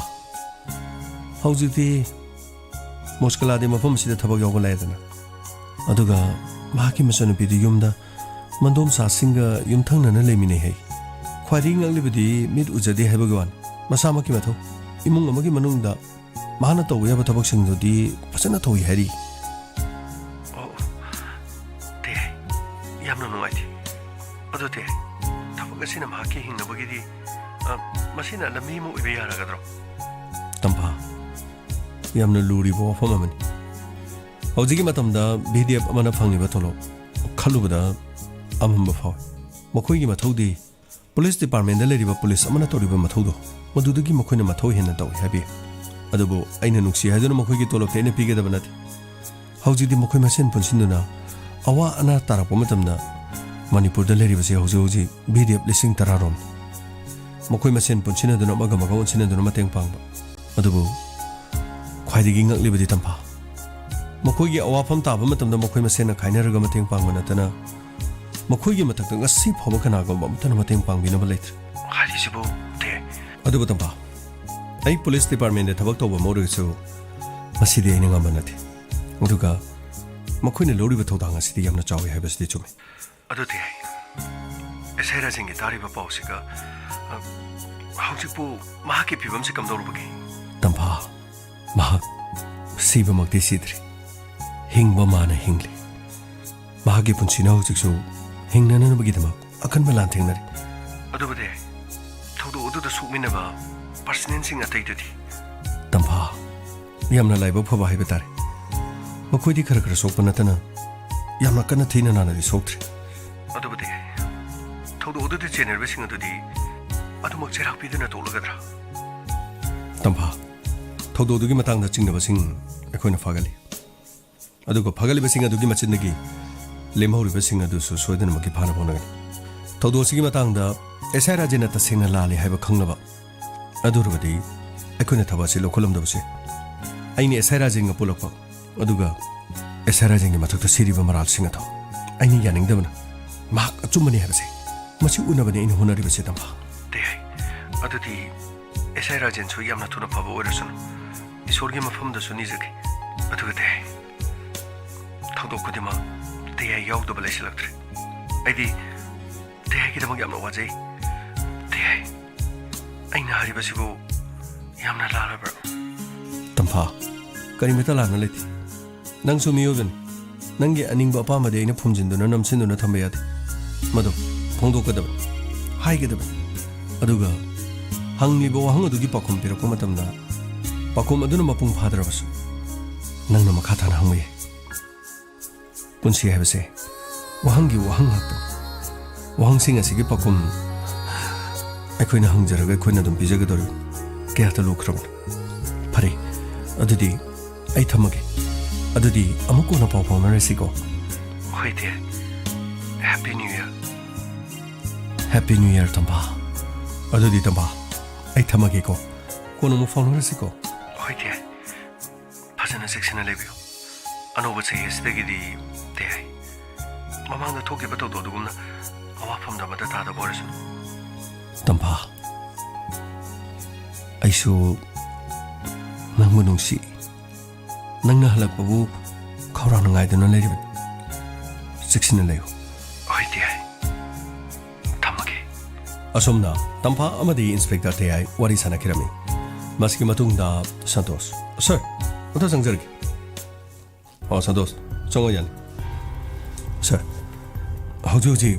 ꯍꯧꯖꯤꯛꯇꯤ ꯃꯣꯁꯀꯂꯥꯗꯤ ꯃꯐꯝ ꯑꯁꯤꯗ ꯊꯕꯛ ꯌꯥꯎꯕ ꯂꯩꯗꯅ, ꯑꯗꯨꯒ ꯃꯍꯥꯛꯀꯤ ꯃꯆꯟꯅꯨꯄꯤꯗꯨ ꯌꯨꯝꯗ ꯃꯟꯗꯣꯝꯆꯥꯁꯤꯡꯒ ꯌꯨꯝꯊꯪꯅꯅ ꯂꯩꯃꯤꯟꯅꯩ ꯍꯥꯏ꯫ ꯈ꯭ꯋꯥꯏꯗꯒꯤ ꯉꯛꯂꯤꯕꯗꯤ ꯃꯤꯠ ꯎꯖꯗꯦ ꯍꯥꯏꯕꯒꯤ ꯋꯥꯅꯤ, ꯃꯁꯥꯃꯛꯀꯤ ꯃꯊꯧ, ꯏꯃꯨꯡ ꯑꯃꯒꯤ ꯃꯅꯨꯡꯗ ꯃꯍꯥꯛꯅ ꯇꯧꯕ ꯌꯥꯕ ꯊꯕꯛꯁꯤꯡꯗꯨꯗꯤ ꯐꯖꯅ ꯇꯧꯏ ꯍꯥꯏꯔꯤ꯫ ꯑꯣ, ꯇꯦ, ꯌꯥꯝꯅ ꯅꯨꯡꯉꯥꯏꯇꯦ꯫ ꯑꯗꯨ ꯇꯦ, ꯊꯕꯛ ꯑꯁꯤꯅ ꯃꯍꯥꯛꯀꯤ ꯍꯤꯡꯅꯕꯒꯤꯗꯤ, ꯑ, ꯃꯁꯤꯅ ꯂꯝꯕꯤ ꯑꯃ ꯑꯣꯏꯕ ꯌꯥꯔꯒꯗ꯭ꯔꯣ? ꯇꯝꯐꯥ, ꯌꯥꯝꯅ ꯂꯨꯔꯤꯕ ꯋꯥꯐꯝ ꯑꯃꯅꯤ꯫ ꯍꯧꯖꯤꯛꯀꯤ ꯃꯇꯝꯗ ꯚꯤ ꯗꯤ ꯑꯦꯐ ꯑꯃꯅ ꯐꯪꯂꯤꯕ ꯇꯣꯂꯣꯞ ꯈꯜꯂꯨꯕꯗ ꯑꯃꯝꯕ ꯐꯥꯎꯏ꯫ ꯃꯈꯣꯏꯒꯤ ꯃꯊꯧꯗꯤ ꯄꯨꯂꯤꯁ ꯗꯤꯄꯥꯔꯠꯃꯦꯟꯗ ꯂꯩꯔꯤꯕ ꯄꯨꯂꯤꯁ ꯑꯃꯅ ꯇꯧꯔꯤꯕ ꯃꯊꯧꯗꯣ, ꯃꯗꯨꯗꯒꯤ ꯃꯈꯣꯏꯅ ꯃꯊꯧ ꯍꯦꯟꯅ ꯇꯧꯏ ꯍꯥꯏꯕꯤ꯫ ꯑꯗꯨꯕꯨ ꯑꯩꯅ ꯅꯨꯡꯁꯤ ꯍꯥꯏꯗꯨꯅ ꯃꯈꯣꯏꯒꯤ ꯇꯣꯂꯣꯞꯇꯤ ꯑꯩꯅ ꯄꯤꯒꯗꯕ ꯅꯠꯇꯦ꯫ ꯍꯧꯖꯤꯛꯇꯤ ꯃꯈꯣꯏ ꯃꯁꯦꯟ ꯄꯨꯟꯁꯤꯟꯗꯨꯅ ꯑꯋꯥ ꯑꯅꯥ ꯇꯥꯔꯛꯄ ꯃꯇꯝꯗ ꯃꯅꯤꯄꯨꯔꯗ ꯂꯩꯔꯤꯕꯁꯤ ꯍꯧꯖꯤꯛ ꯍꯧꯖꯤꯛ ꯚꯤ ꯗꯤ ꯑꯦꯐ ꯂꯤꯁꯤꯡ ꯇꯔꯥ ꯔꯣꯝꯅꯤ꯫ ꯃꯈꯣꯏ ꯃꯁꯦꯟ ꯄꯨꯟꯁꯤꯟꯅꯗꯨꯅ ꯑꯃꯒ ꯑꯃꯒ ꯑꯣꯟꯁꯤꯟꯅꯗꯨꯅ ꯃꯇꯦꯡ ꯄꯥꯡꯕ꯫ ꯑꯗꯨꯕꯨ ꯈ꯭ꯋꯥꯏꯗꯒꯤ ꯉꯛꯂꯤꯕꯗꯤ ꯇꯝꯐꯥ, ꯃꯈꯣꯏꯒꯤ ꯑꯋꯥꯐꯝ ꯇꯥꯕ ꯃꯇꯝꯗ ꯃꯈꯣꯏ ꯃꯁꯦꯟꯅ ꯈꯥꯏꯅꯔꯒ ꯃꯇꯦꯡ ꯄꯥꯡꯕ ꯅꯠꯇꯅ ꯃꯈꯣꯏꯒꯤ ꯃꯊꯛꯇ ꯉꯁꯤ ꯐꯥꯎꯕ ꯀꯅꯥꯒꯨꯝꯕ ꯑꯃꯠꯇꯅ ꯃꯇꯦꯡ ꯄꯥꯡꯕꯤꯅꯕ ꯂꯩꯇ꯭ꯔꯤ꯫ ꯍꯥꯏꯔꯤꯁꯤꯕꯨ ꯇꯦ꯫ ꯑꯗꯨꯕꯨ ꯇꯝꯐꯥ, ꯑꯩ ꯄꯨꯂꯤꯁ ꯗꯤꯄꯥꯔꯠꯃꯦꯟꯗ ꯊꯕꯛ ꯇꯧꯕ ꯑꯃ ꯑꯣꯏꯔꯒꯁꯨ ꯃꯁꯤꯗꯤ ꯑꯩꯅ ꯉꯝꯕ ꯅꯠꯇꯦ꯫ ꯑꯗꯨꯒ ꯃꯈꯣꯏꯅ ꯂꯧꯔꯤꯕ ꯊꯧꯗꯥꯡ ꯑꯁꯤꯗꯤ ꯌꯥꯝꯅ ꯆꯥꯎꯏ ꯍꯥꯏꯕꯁꯤꯗꯤ ꯆꯨꯝꯃꯤ꯫ ꯑꯗꯨ ꯇꯦ, ꯑꯦꯁ ꯑꯥꯏ ꯔꯥꯖꯦꯟꯒꯤ ꯇꯥꯔꯤꯕ ꯄꯥꯎꯁꯤꯒ, ꯑ, ꯍꯧꯖꯤꯛꯄꯨ ꯃꯍꯥꯛꯀꯤ ꯐꯤꯕꯝꯁꯤ ꯀꯝꯗꯧꯔꯨꯕꯒꯦ? ꯇꯝꯐꯥ, ꯃꯍꯥꯛ ꯁꯤꯕꯃꯛꯇꯤ ꯁꯤꯗ꯭ꯔꯤ꯫ ꯍꯤꯡꯕ ꯃꯥꯅ ꯍꯤꯡꯂꯤ꯫ ꯃꯍꯥꯛꯀꯤ ꯄꯨꯟꯁꯤꯅ ꯍꯧꯖꯤꯛꯁꯨ ꯍꯤꯡꯅꯅꯕꯒꯤꯗꯃꯛ ꯑꯀꯟꯕ ꯂꯥꯟꯊꯦꯡꯅꯔꯤ꯫ ꯑꯗꯨꯕꯨꯗꯤ ꯊꯧꯗꯣꯛ ꯑꯗꯨꯗ ꯁꯣꯛꯃꯤꯟꯅꯕ ꯄꯥꯔꯁꯅꯦꯜꯁꯤꯡ ꯑꯇꯩꯗꯨꯗꯤ? ꯇꯝꯐꯥ, ꯌꯥꯝꯅ ꯂꯥꯏꯕꯛ ꯐꯕ ꯍꯥꯏꯕ ꯇꯥꯔꯦ꯫ ꯃꯈꯣꯏꯗꯤ ꯈꯔ ꯈꯔ ꯁꯣꯛꯄ ꯅꯠꯇꯅ ꯌꯥꯝꯅ ꯀꯟꯅ ꯊꯤꯅ ꯅꯥꯅꯗꯤ ꯁꯣꯛꯇ꯭ꯔꯤ꯫ ꯑꯗꯨꯕꯨꯗꯤ ꯊꯧꯗꯣꯛ ꯑꯗꯨꯗ ꯆꯦꯟꯅꯔꯤꯕꯁꯤꯡ ꯑꯗꯨꯗꯤ ꯑꯗꯨꯃꯛ ꯆꯩꯔꯥꯛ ꯄꯤꯗꯨꯅ ꯇꯣꯛꯂꯒꯗ꯭ꯔꯥ? ꯇꯝꯐꯥ, ꯊꯧꯗꯣꯛ ꯑꯗꯨꯒꯤ ꯃꯇꯥꯡꯗ ꯆꯤꯡꯅꯕꯁꯤꯡ ꯑꯩꯈꯣꯏꯅ ꯐꯥꯒꯠꯂꯤ꯫ ꯑꯗꯨꯒ ꯐꯥꯒꯠꯂꯤꯕꯁꯤꯡ ꯑꯗꯨꯒꯤ ꯃꯆꯤꯟꯗꯒꯤ ꯂꯦꯝꯍꯧꯔꯤꯕꯁꯤꯡ ꯑꯗꯨꯁꯨ ꯁꯣꯏꯗꯅꯃꯛꯀꯤ ꯐꯥꯅꯕ ꯍꯣꯠꯅꯒꯅꯤ꯫ ꯊꯧꯗꯣꯛ ꯑꯁꯤꯒꯤ ꯃꯇꯥꯡꯗ ꯑꯦꯁ ꯑꯥꯏ ꯔꯥꯖꯦꯟꯅ ꯇꯁꯦꯡꯅ ꯂꯥꯜꯂꯤ ꯍꯥꯏꯕ ꯈꯪꯂꯕ ꯑꯗꯨ ꯑꯣꯏꯔꯕꯗꯤ ꯑꯩꯈꯣꯏꯅ ꯊꯕꯛ ꯑꯁꯤ ꯂꯧꯈꯠꯂꯝꯗꯕꯁꯦ꯫ ꯑꯩꯅ ꯑꯦꯁ ꯑꯥꯏ ꯔꯥꯖꯦꯟꯒ ꯄꯨꯜꯂꯛꯄ, ꯑꯗꯨꯒ ꯑꯦꯁ ꯑꯥꯏ ꯔꯥꯖꯦꯟꯒꯤ ꯃꯊꯛꯇ ꯁꯤꯔꯤꯕ ꯃꯔꯥꯜꯁꯤꯡ ꯑꯗꯣ ꯑꯩꯅ ꯌꯥꯅꯤꯡꯗꯕꯅ ꯃꯍꯥꯛ ꯑꯆꯨꯝꯕꯅꯤ ꯍꯥꯏꯕꯁꯦ ꯃꯁꯤ ꯎꯅꯕꯅꯤ ꯑꯩꯅ ꯍꯣꯠꯅꯔꯤꯕꯁꯦ, ꯇꯝꯐꯥ꯫ ꯇꯦꯍꯥꯏ, ꯑꯗꯨꯗꯤ ꯑꯦꯁ ꯑꯥꯏ ꯔꯥꯖꯦꯟꯁꯨ ꯌꯥꯝꯅ ꯊꯨꯅ ꯐꯕ ꯑꯣꯏꯔꯁꯅꯨ꯫ ꯏꯁꯣꯔꯒꯤ ꯃꯐꯝꯗꯁꯨ ꯅꯤꯖꯒꯦ꯫ ꯑꯗꯨꯒ ꯇꯦꯍꯥꯏ, ꯊꯧꯗꯣꯛ ꯈꯨꯗꯤꯡꯃꯛ ꯇꯦꯍꯥꯏ ꯌꯥꯎꯗꯕ ꯂꯩꯁꯤꯜꯂꯛꯇ꯭ꯔꯦ꯫ ꯑꯩꯗꯤ ꯇꯦꯍꯥꯏꯒꯤꯗꯃꯛ ꯌꯥꯝꯅ ꯋꯥꯖꯩ꯫ ꯇꯦꯍꯥꯏ, ꯑꯩꯅ ꯍꯥꯏꯔꯤꯕꯁꯤꯕꯨ ꯌꯥꯝꯅ ꯂꯥꯜꯂꯕ꯭ꯔꯥ? ꯇꯝꯐꯥ, ꯀꯔꯤꯃꯇ ꯂꯥꯟꯕ ꯂꯩꯇꯦ꯫ ꯅꯪꯁꯨ ꯃꯤꯑꯣꯏꯕꯅꯤ꯫ ꯅꯪꯒꯤ ꯑꯅꯤꯡꯕ ꯑꯄꯥꯝꯕꯗꯤ ꯑꯩꯅ ꯐꯨꯝꯖꯤꯟꯗꯨꯅ ꯅꯝꯁꯤꯟꯗꯨꯅ ꯊꯝꯕ ꯌꯥꯗꯦ꯫ ꯃꯗꯨ ꯐꯣꯡꯗꯣꯛꯀꯗꯕꯅꯤ, ꯍꯥꯏꯒꯗꯕꯅꯤ꯫ ꯑꯗꯨꯒ ꯍꯪꯂꯤꯕ ꯋꯥꯍꯪ ꯑꯗꯨꯒꯤ ꯄꯥꯎꯈꯨꯝ ꯄꯤꯔꯛꯄ ꯃꯇꯝꯗ ꯄꯥꯎꯈꯨꯝ ꯑꯗꯨꯅ ꯃꯄꯨꯡ ꯐꯥꯗ꯭ꯔꯕꯁꯨ ꯅꯪꯅ ꯃꯈꯥ ꯇꯥꯅ ꯍꯪꯕ ꯌꯥꯏ꯫ ꯄꯨꯟꯁꯤ ꯍꯥꯏꯕꯁꯦ ꯋꯥꯍꯪꯒꯤ ꯋꯥꯍꯪ ꯉꯥꯛꯇꯅꯤ꯫ ꯋꯥꯍꯪꯁꯤꯡ ꯑꯁꯤꯒꯤ ꯄꯥꯎꯈꯨꯝ ꯑꯩꯈꯣꯏꯅ ꯍꯪꯖꯔꯒ ꯑꯩꯈꯣꯏꯅ ꯑꯗꯨꯝ ꯄꯤꯖꯒꯗꯧꯔꯤꯕꯅꯤ꯫ ꯀꯌꯥꯗ ꯂꯨꯈ꯭ꯔꯕꯅꯣ? ꯐꯔꯦ, ꯑꯗꯨꯗꯤ ꯑꯩ ꯊꯝꯃꯒꯦ꯫ ꯑꯗꯨꯗꯤ ꯑꯃꯨꯛ ꯀꯣꯟꯅ ꯄꯥꯎ ꯐꯥꯎꯅꯔꯁꯤꯀꯣ꯫ ꯍꯣꯏ, dear. Happy new year. Happy new year, Tampha. ꯑꯗꯨꯗꯤ ꯇꯝꯐꯥ, ꯑꯩ ꯊꯝꯃꯒꯦꯀꯣ꯫ ꯀꯣꯟꯅ ꯑꯃꯨꯛ ꯐꯥꯎꯅꯔꯁꯤꯀꯣ꯫ ꯍꯣꯏ, ꯗꯤꯌꯔ꯫ ꯐꯖꯅ ꯆꯦꯛꯁꯤꯟꯅ ꯂꯩꯕꯤꯌꯨ꯫ ꯑꯅꯧꯕ ꯆꯍꯤ ꯑꯁꯤꯗꯒꯤꯗꯤ ꯇꯦꯍꯥꯏ, ꯃꯃꯥꯡꯗ ꯊꯣꯛꯈꯤꯕ ꯊꯧꯗꯣꯛ ꯑꯗꯨꯒꯨꯝꯅ ꯑꯋꯥꯐꯝꯗ ꯑꯃꯠꯇ ꯇꯥꯗꯕ ꯑꯣꯏꯔꯁꯅꯨ꯫ ꯇꯝꯐꯥ, ꯑꯩꯁꯨ ꯅꯪꯕꯨ ꯅꯨꯡꯁꯤ꯫ ꯅꯪꯅ ꯍꯜꯂꯛꯄꯕꯨ ꯈꯧꯔꯥꯡꯅ ꯉꯥꯏꯗꯨꯅ ꯂꯩꯔꯤꯕꯅꯤ꯫ ꯆꯦꯛꯁꯤꯟꯅ ꯂꯩꯌꯨ꯫ ꯍꯣꯏ, ꯇꯦꯍꯥꯏ꯫ ꯑꯁꯨꯝꯅ ꯇꯝꯐꯥ ꯑꯃꯗꯤ ꯏꯟꯁꯄꯦꯛꯇꯔ ꯇꯌꯥꯏ ꯋꯥꯔꯤ ꯁꯥꯟꯅꯈꯤꯔꯝꯃꯤ꯫ ꯃꯁꯤꯒꯤ ꯃꯇꯨꯡꯗ ꯁꯟꯇꯣꯁ, "ꯁꯔ, ꯑꯝꯇ ꯆꯪꯖꯔꯒꯦ꯫" "ꯑꯣ, ꯁꯟꯇꯣꯁ, ꯆꯪꯉꯣ, ꯌꯥꯅꯤ꯫" "ꯁꯔ, ꯍꯧꯖꯤꯛ ꯍꯧꯖꯤꯛ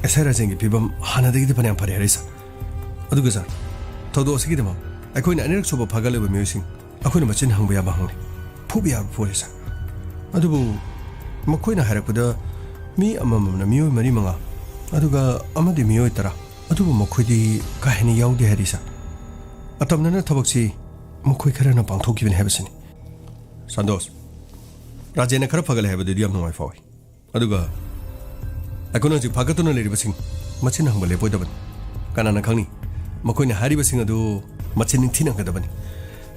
ꯑꯦꯁ ꯑꯥꯏ ꯔꯥꯖꯦꯟꯒꯤ ꯐꯤꯕꯝ ꯍꯥꯟꯅꯗꯒꯤꯗꯤ ꯐꯅꯌꯥꯝ ꯐꯔꯦ ꯍꯥꯏꯔꯦ, ꯁꯔ꯫ ꯑꯗꯨꯒ, ꯁꯔ, ꯊꯧꯗꯣꯛ ꯑꯁꯤꯒꯤꯗꯃꯛ ꯑꯩꯈꯣꯏꯅ ꯑꯅꯤꯔꯛ ꯁꯨꯕ ꯐꯥꯒꯠꯂꯤꯕ ꯃꯤꯑꯣꯏꯁꯤꯡ ꯑꯩꯈꯣꯏꯅ ꯃꯆꯤꯟ ꯍꯪꯕ ꯌꯥꯕ ꯍꯪꯂꯦ, ꯐꯨꯕ ꯌꯥꯕ ꯐꯨꯔꯦ, ꯁꯔ꯫ ꯑꯗꯨꯕꯨ ꯃꯈꯣꯏꯅ ꯍꯥꯏꯔꯛꯄꯗ ꯃꯤ ꯑꯃꯃꯝꯅ ꯃꯤꯑꯣꯏ ꯃꯔꯤ ꯃꯉꯥ, ꯑꯗꯨꯒ ꯑꯃꯗꯤ ꯃꯤꯑꯣꯏ ꯇꯔꯥ, ꯑꯗꯨꯕꯨ ꯃꯈꯣꯏꯗꯤ ꯀꯥ ꯍꯦꯟꯅ ꯌꯥꯎꯗꯦ ꯍꯥꯏꯔꯤ, ꯁꯔ꯫ ꯑꯇꯝꯅꯅ ꯊꯕꯛꯁꯤ ꯃꯈꯣꯏ ꯈꯔꯅ ꯄꯥꯡꯊꯣꯛꯈꯤꯕꯅꯤ ꯍꯥꯏꯕꯁꯤꯅꯤ꯫" "ꯁꯟꯇꯣꯁ, ꯔꯥꯖꯦꯟꯅ ꯈꯔ ꯐꯒꯠꯂꯦ ꯍꯥꯏꯕꯗꯨꯗꯤ ꯌꯥꯝ ꯅꯨꯡꯉꯥꯏ ꯐꯥꯎꯏ꯫ ꯑꯗꯨꯒ ꯑꯩꯈꯣꯏꯅ ꯍꯧꯖꯤꯛ ꯐꯥꯒꯠꯇꯨꯅ ꯂꯩꯔꯤꯕꯁꯤꯡ ꯃꯆꯤꯟ ꯍꯪꯕ ꯂꯦꯞꯄꯣꯏꯗꯕꯅꯤ꯫ ꯀꯅꯥꯅ ꯈꯪꯅꯤ, ꯃꯈꯣꯏꯅ ꯍꯥꯏꯔꯤꯕꯁꯤꯡ ꯑꯗꯨ ꯃꯆꯤꯟ ꯅꯤꯡꯊꯤꯅ ꯍꯪꯒꯗꯕꯅꯤ꯫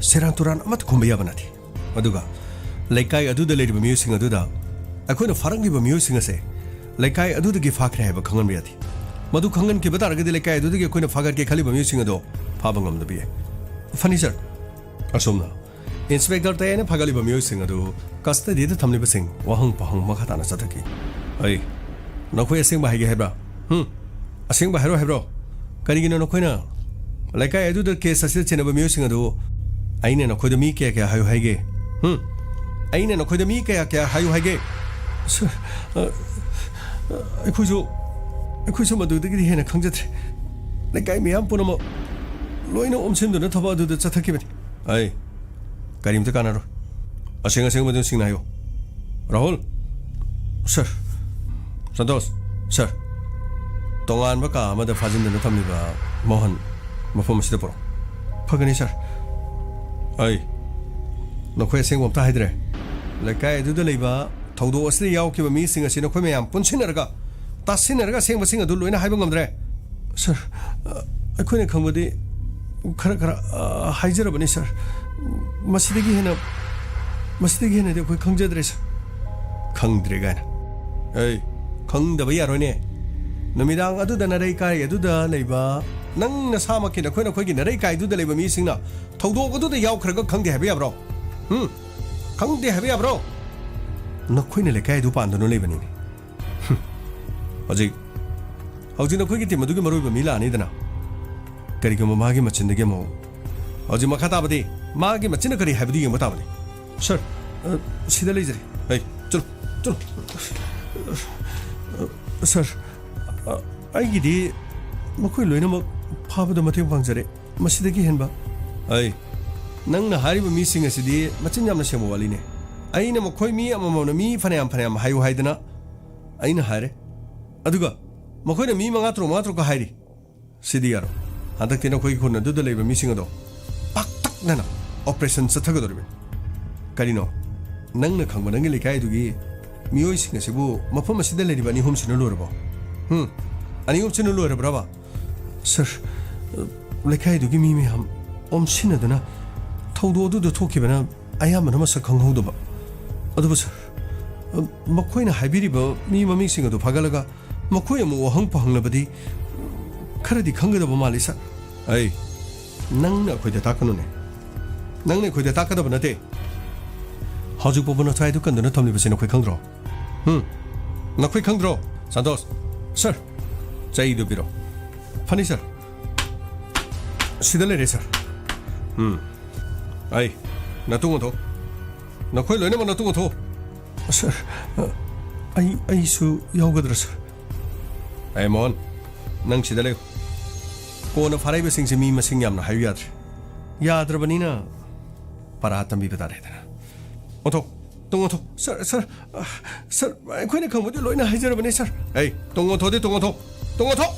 ꯁꯦꯔꯥꯟ ꯇꯨꯔꯥꯟ ꯑꯃꯠꯇ ꯈꯨꯝꯕ ꯌꯥꯕ ꯅꯠꯇꯦ꯫ ꯑꯗꯨꯒ ꯂꯩꯀꯥꯏ ꯑꯗꯨꯗ ꯂꯩꯔꯤꯕ ꯃꯤꯑꯣꯏꯁꯤꯡ ꯑꯗꯨꯗ ꯑꯩꯈꯣꯏꯅ ꯐꯥꯔꯛꯂꯤꯕ ꯃꯤꯑꯣꯏꯁꯤꯡ ꯑꯁꯦ ꯂꯩꯀꯥꯏ ꯑꯗꯨꯗꯒꯤ ꯐꯥꯈ꯭ꯔꯦ ꯍꯥꯏꯕ ꯈꯪꯍꯟꯕ ꯌꯥꯗꯦ꯫ ꯃꯗꯨ ꯈꯪꯍꯟꯈꯤꯕ ꯇꯥꯔꯒꯗꯤ ꯂꯩꯀꯥꯏ ꯑꯗꯨꯗꯒꯤ ꯑꯩꯈꯣꯏꯅ ꯐꯥꯒꯠꯀꯦ ꯈꯜꯂꯤꯕ ꯃꯤꯑꯣꯏꯁꯤꯡ ꯑꯗꯣ ꯐꯥꯕ ꯉꯝꯗꯕ ꯌꯥꯏ꯫ ꯐꯅꯤ, ꯁꯔ꯫ ꯑꯁꯣꯝꯅ ꯏꯟꯁꯄꯦꯛꯇꯔ ꯇꯌꯥꯏꯅ ꯐꯥꯒꯠꯂꯤꯕ ꯃꯤꯑꯣꯏꯁꯤꯡ ꯑꯗꯨ ꯀꯁꯇꯗꯤꯗ ꯊꯝꯂꯤꯕꯁꯤꯡ ꯋꯥꯍꯪ ꯄꯥꯎꯍꯪ ꯃꯈꯥ ꯇꯥꯅ ꯆꯠꯊꯈꯤ꯫ "ꯑꯩ, ꯅꯈꯣꯏ ꯑꯁꯦꯡꯕ ꯍꯥꯏꯒꯦ ꯍꯥꯏꯕ꯭ꯔꯥ? ꯍꯨꯝ? ꯑꯁꯦꯡꯕ ꯍꯥꯏꯔꯣ ꯍꯥꯏꯕ꯭ꯔꯣ? ꯀꯔꯤꯒꯤꯅꯣ ꯅꯈꯣꯏꯅ ꯂꯩꯀꯥꯏ ꯑꯗꯨꯗ ꯀꯦꯁ ꯑꯁꯤꯗ ꯆꯦꯟꯅꯕ ꯃꯤꯑꯣꯏꯁꯤꯡ ꯑꯗꯨ ꯑꯩꯅ ꯅꯈꯣꯏꯗ ꯃꯤ ꯀꯌꯥ ꯀꯌꯥ ꯍꯥꯏꯌꯨ ꯍꯥꯏꯒꯦ? ꯍꯨꯝ? ꯑꯩꯅ ꯅꯈꯣꯏꯗ ꯃꯤ ꯀꯌꯥ ꯀꯌꯥ ꯍꯥꯏꯌꯨ ꯍꯥꯏꯒꯦ?" "ꯁꯔ, ꯑ, ꯑ, ꯑꯩꯈꯣꯏꯁꯨ, ꯑꯩꯈꯣꯏꯁꯨ ꯃꯗꯨꯗꯒꯤꯗꯤ ꯍꯦꯟꯅ ꯈꯪꯖꯗ꯭ꯔꯦ꯫ ꯂꯩꯀꯥꯏ ꯃꯤꯌꯥꯝ ꯄꯨꯝꯅꯃꯛ ꯂꯣꯏꯅ ꯑꯣꯝꯁꯤꯟꯗꯨꯅ ꯊꯕꯛ ꯑꯗꯨꯗ ꯆꯠꯊꯈꯤꯕꯅꯤ꯫" "ꯑꯩ, ꯀꯔꯤꯝꯇ ꯀꯥꯟꯅꯔꯣꯏ꯫ ꯑꯁꯦꯡ ꯑꯁꯦꯡꯕꯗꯨ ꯁꯤꯡꯅ ꯍꯥꯏꯌꯨ꯫ ꯔꯥꯍꯨꯜ!" "ꯁꯔ꯫" "ꯁꯟꯇꯣꯁ!" "ꯁꯔ!" "ꯇꯣꯉꯥꯟꯕ ꯀꯥ ꯑꯃꯗ ꯐꯥꯖꯤꯟꯗꯨꯅ ꯊꯝꯂꯤꯕ ꯃꯣꯍꯟ ꯃꯐꯝ ꯑꯁꯤꯗ ꯄꯨꯔꯛꯎ꯫" "ꯐꯒꯅꯤ, ꯁꯔ꯫" "ꯑꯩ, ꯅꯈꯣꯏ ꯑꯁꯦꯡꯕ ꯑꯝꯇ ꯍꯥꯏꯗ꯭ꯔꯦ꯫ ꯂꯩꯀꯥꯏ ꯑꯗꯨꯗ ꯂꯩꯕ ꯊꯧꯗꯣꯛ ꯑꯁꯤꯗ ꯌꯥꯎꯈꯤꯕ ꯃꯤꯁꯤꯡ ꯑꯁꯤ ꯅꯈꯣꯏ ꯃꯌꯥꯝ ꯄꯨꯟꯁꯤꯟꯅꯔꯒ, ꯇꯥꯁꯤꯟꯅꯔꯒ ꯑꯁꯦꯡꯕꯁꯤꯡ ꯑꯗꯨ ꯂꯣꯏꯅ ꯍꯥꯏꯕ ꯉꯝꯗ꯭ꯔꯦ꯫" "ꯁꯔ, ꯑ, ꯑꯩꯈꯣꯏꯅ ꯈꯪꯕꯗꯤ ꯈꯔ ꯈꯔ, ꯑ, ꯍꯥꯏꯖꯔꯕꯅꯤ, ꯁꯔ꯫ ꯃꯁꯤꯗꯒꯤ ꯍꯦꯟꯅ, ꯃꯁꯤꯗꯒꯤ ꯍꯦꯟꯅꯗꯤ ꯑꯩꯈꯣꯏ ꯈꯪꯖꯗ꯭ꯔꯦ, ꯁꯔ꯫" "ꯈꯪꯗ꯭ꯔꯦ ꯀꯥꯏꯅ? ꯑꯩ, ꯈꯪꯗꯕ ꯌꯥꯔꯣꯏꯅꯦ꯫ ꯅꯨꯃꯤꯗꯥꯡ ꯑꯗꯨꯗ ꯅꯔꯩꯀꯥꯏ ꯑꯗꯨꯗ ꯂꯩꯕ ꯅꯪ ꯅꯁꯥꯃꯛꯀꯤ ꯅꯈꯣꯏ ꯅꯈꯣꯏꯒꯤ ꯅꯔꯩꯀꯥꯏꯗꯨꯗ ꯂꯩꯕ ꯃꯤꯁꯤꯡꯅ ꯊꯧꯗꯣꯛ ꯑꯗꯨꯗ ꯌꯥꯎꯈ꯭ꯔꯒ ꯈꯪꯗꯦ ꯍꯥꯏꯕ ꯌꯥꯕ꯭ꯔꯣ? ꯍꯨꯝ? ꯈꯪꯗꯦ ꯍꯥꯏꯕ ꯌꯥꯕ꯭ꯔꯣ? ꯅꯈꯣꯏꯅ ꯂꯩꯀꯥꯏ ꯑꯗꯨ ꯄꯥꯟꯗꯨꯅ ꯂꯩꯕꯅꯤꯅꯦ꯫" ꯍꯨꯝ꯫ "ꯍꯧꯖꯤꯛ ꯍꯧꯖꯤꯛ ꯅꯈꯣꯏꯒꯤ ꯇꯤꯝ ꯑꯗꯨꯒꯤ ꯃꯔꯨꯑꯣꯏꯕ ꯃꯤ ꯂꯥꯛꯑꯅꯤꯗꯅ꯫ ꯀꯔꯤꯒꯨꯝꯕ ꯃꯥꯒꯤ ꯃꯆꯤꯟꯗꯒꯤ ꯑꯃꯨꯛ, ꯍꯧꯖꯤꯛ ꯃꯈꯥ ꯇꯥꯕꯗꯤ ꯃꯥꯒꯤ ꯃꯆꯤꯟꯅ ꯀꯔꯤ ꯍꯥꯏꯕꯗꯨ ꯌꯦꯡꯕ ꯇꯥꯕꯅꯤ꯫ ꯁꯥꯔ, ꯑ, ꯁꯤꯗ ꯂꯩꯖꯔꯦ꯫ ꯍꯩ, ꯆꯠꯂꯨ, ꯆꯠꯂꯨ꯫ ꯁꯥꯔ, ꯑ, ꯑꯩꯒꯤꯗꯤ ꯃꯈꯣꯏ ꯂꯣꯏꯅꯃꯛ ꯐꯥꯕꯗ ꯃꯇꯦꯡ ꯄꯥꯡꯖꯔꯦ꯫ ꯃꯁꯤꯗꯒꯤ ꯍꯦꯟꯕ? ꯑꯩ, ꯅꯪꯅ ꯍꯥꯏꯔꯤꯕ ꯃꯤꯁꯤꯡ ꯑꯁꯤꯗꯤ ꯃꯆꯤꯟ ꯌꯥꯝꯅ ꯁꯦꯡꯕ ꯋꯥꯔꯤꯅꯦ꯫ ꯑꯩꯅ ꯃꯈꯣꯏ ꯃꯤ ꯑꯃꯃꯝꯅ ꯃꯤ ꯐꯅꯌꯥꯝ ꯐꯅꯌꯥꯝ ꯍꯥꯏꯌꯨ ꯍꯥꯏꯗꯅ ꯑꯩꯅ ꯍꯥꯏꯔꯦ꯫ ꯑꯗꯨꯒ ꯃꯈꯣꯏꯅ ꯃꯤ ꯃꯉꯥ ꯇꯔꯨꯛ, ꯃꯉꯥ ꯇꯔꯨꯛꯀ ꯍꯥꯏꯔꯤ꯫ ꯁꯤꯗꯤ ꯌꯥꯔꯣꯏ꯫ ꯍꯟꯗꯛꯇꯤ ꯅꯈꯣꯏꯒꯤ ꯈꯨꯟ ꯑꯗꯨꯗ ꯂꯩꯕ ꯃꯤꯁꯤꯡ ꯑꯗꯣ ꯄꯥꯛꯇꯛꯅꯅ ꯑꯣꯄꯔꯦꯁꯟ ꯆꯠꯊꯒꯗꯧꯔꯤꯕꯅꯤ꯫ ꯀꯔꯤꯅꯣ? ꯅꯪꯅ ꯈꯪꯕ ꯅꯪꯒꯤ ꯂꯩꯀꯥꯏꯗꯨꯒꯤ ꯃꯤꯑꯣꯏꯁꯤꯡ ꯑꯁꯤꯕꯨ ꯃꯐꯝ ꯑꯁꯤꯗ ꯂꯩꯔꯤꯕ ꯑꯅꯤ ꯑꯍꯨꯝꯁꯤꯅ ꯂꯣꯏꯔꯕꯣ? ꯍꯨꯝ? ꯑꯅꯤ ꯑꯍꯨꯝꯁꯤꯅ ꯂꯣꯏꯔꯕ꯭ꯔꯕ? ꯁꯥꯔ, ꯂꯩꯀꯥꯏꯗꯨꯒꯤ ꯃꯤ ꯃꯌꯥꯝ ꯑꯣꯝꯁꯤꯟꯅꯗꯨꯅ ꯊꯧꯗꯣꯛ ꯑꯗꯨꯗ ꯊꯣꯛꯈꯤꯕꯅ ꯑꯌꯥꯝꯕꯅ ꯃꯁꯛ ꯈꯪꯍꯧꯗꯕ꯫ ꯑꯗꯨꯕꯨ ꯁꯥꯔ, ꯃꯈꯣꯏꯅ ꯍꯥꯏꯕꯤꯔꯤꯕ ꯃꯤ ꯃꯃꯤꯡꯁꯤꯡ ꯑꯗꯨ ꯐꯥꯒꯠꯂꯒ ꯃꯈꯣꯏ ꯑꯃꯨꯛ ꯋꯥꯍꯪ ꯐꯪꯂꯕꯗꯤ ꯈꯔꯗꯤ ꯈꯪꯒꯗꯕ ꯃꯥꯜꯂꯤ ꯁꯥꯔ꯫ ꯑꯩ, ꯅꯪꯅ ꯑꯩꯈꯣꯏꯗ ꯇꯥꯛꯀꯅꯨꯅꯦ꯫ ꯅꯪꯅ ꯑꯩꯈꯣꯏꯗ ꯇꯥꯛꯀꯗꯕ ꯅꯠꯇꯦ꯫ ꯍꯧꯖꯤꯛ ꯐꯥꯎꯕ ꯅꯊ꯭ꯋꯥꯏꯗꯨ ꯀꯟꯗꯨꯅ ꯊꯝꯂꯤꯕꯁꯤ ꯅꯈꯣꯏ ꯈꯪꯗ꯭ꯔꯣ? ꯍꯨꯝ? ꯅꯈꯣꯏ ꯈꯪꯗ꯭ꯔꯣ? ꯁꯟꯇꯣꯁ꯫ ꯁꯥꯔ, ꯆꯩꯗꯨ ꯄꯤꯔꯣ꯫ ꯐꯅꯤ ꯁꯥꯔ꯫ ꯁꯤꯗ ꯂꯩꯔꯦ ꯁꯥꯔ꯫ ꯎꯝ꯫ ꯑꯩ, ꯅꯇꯨꯡ ꯑꯣꯟꯊꯣꯛ꯫ ꯅꯈꯣꯏ ꯂꯣꯏꯅꯃꯛ ꯅꯇꯨꯡ ꯑꯣꯟꯊꯣꯛ꯫ ꯁꯥꯔ, ꯑ, ꯑꯩ, ꯑꯩꯁꯨ ꯌꯥꯎꯒꯗ꯭ꯔꯥ ꯁꯥꯔ? ꯑꯩ ꯃꯣꯍꯟ, ꯅꯪ ꯁꯤꯗ ꯂꯩꯌꯨ꯫ ꯀꯣꯟꯅ ꯐꯥꯔꯛꯏꯕꯁꯤꯡꯁꯦ ꯃꯤ ꯃꯁꯤꯡ ꯌꯥꯝꯅ ꯍꯥꯏꯌꯨ ꯌꯥꯗ꯭ꯔꯦ꯫ ꯌꯥꯗ꯭ꯔꯕꯅꯤꯅ ꯄꯔꯥ ꯇꯝꯕꯤꯕ ꯇꯥꯔꯦꯗꯅ꯫ ꯑꯣꯟꯊꯣꯛ, ꯇꯨꯡ ꯑꯣꯟꯊꯣꯛ꯫ ꯁꯥꯔ, ꯁꯥꯔ, ꯑ, ꯁꯥꯔ, ꯑꯩꯈꯣꯏꯅ ꯈꯪꯕꯗꯨ ꯂꯣꯏꯅ ꯍꯥꯏꯖꯔꯕꯅꯦ ꯁꯥꯔ꯫ ꯑꯩ, ꯇꯨꯡ ꯑꯣꯟꯊꯣꯛꯑꯗꯤ ꯇꯨꯡ ꯑꯣꯟꯊꯣꯛ꯫ ꯇꯨꯡ ꯑꯣꯟꯊꯣꯛ꯫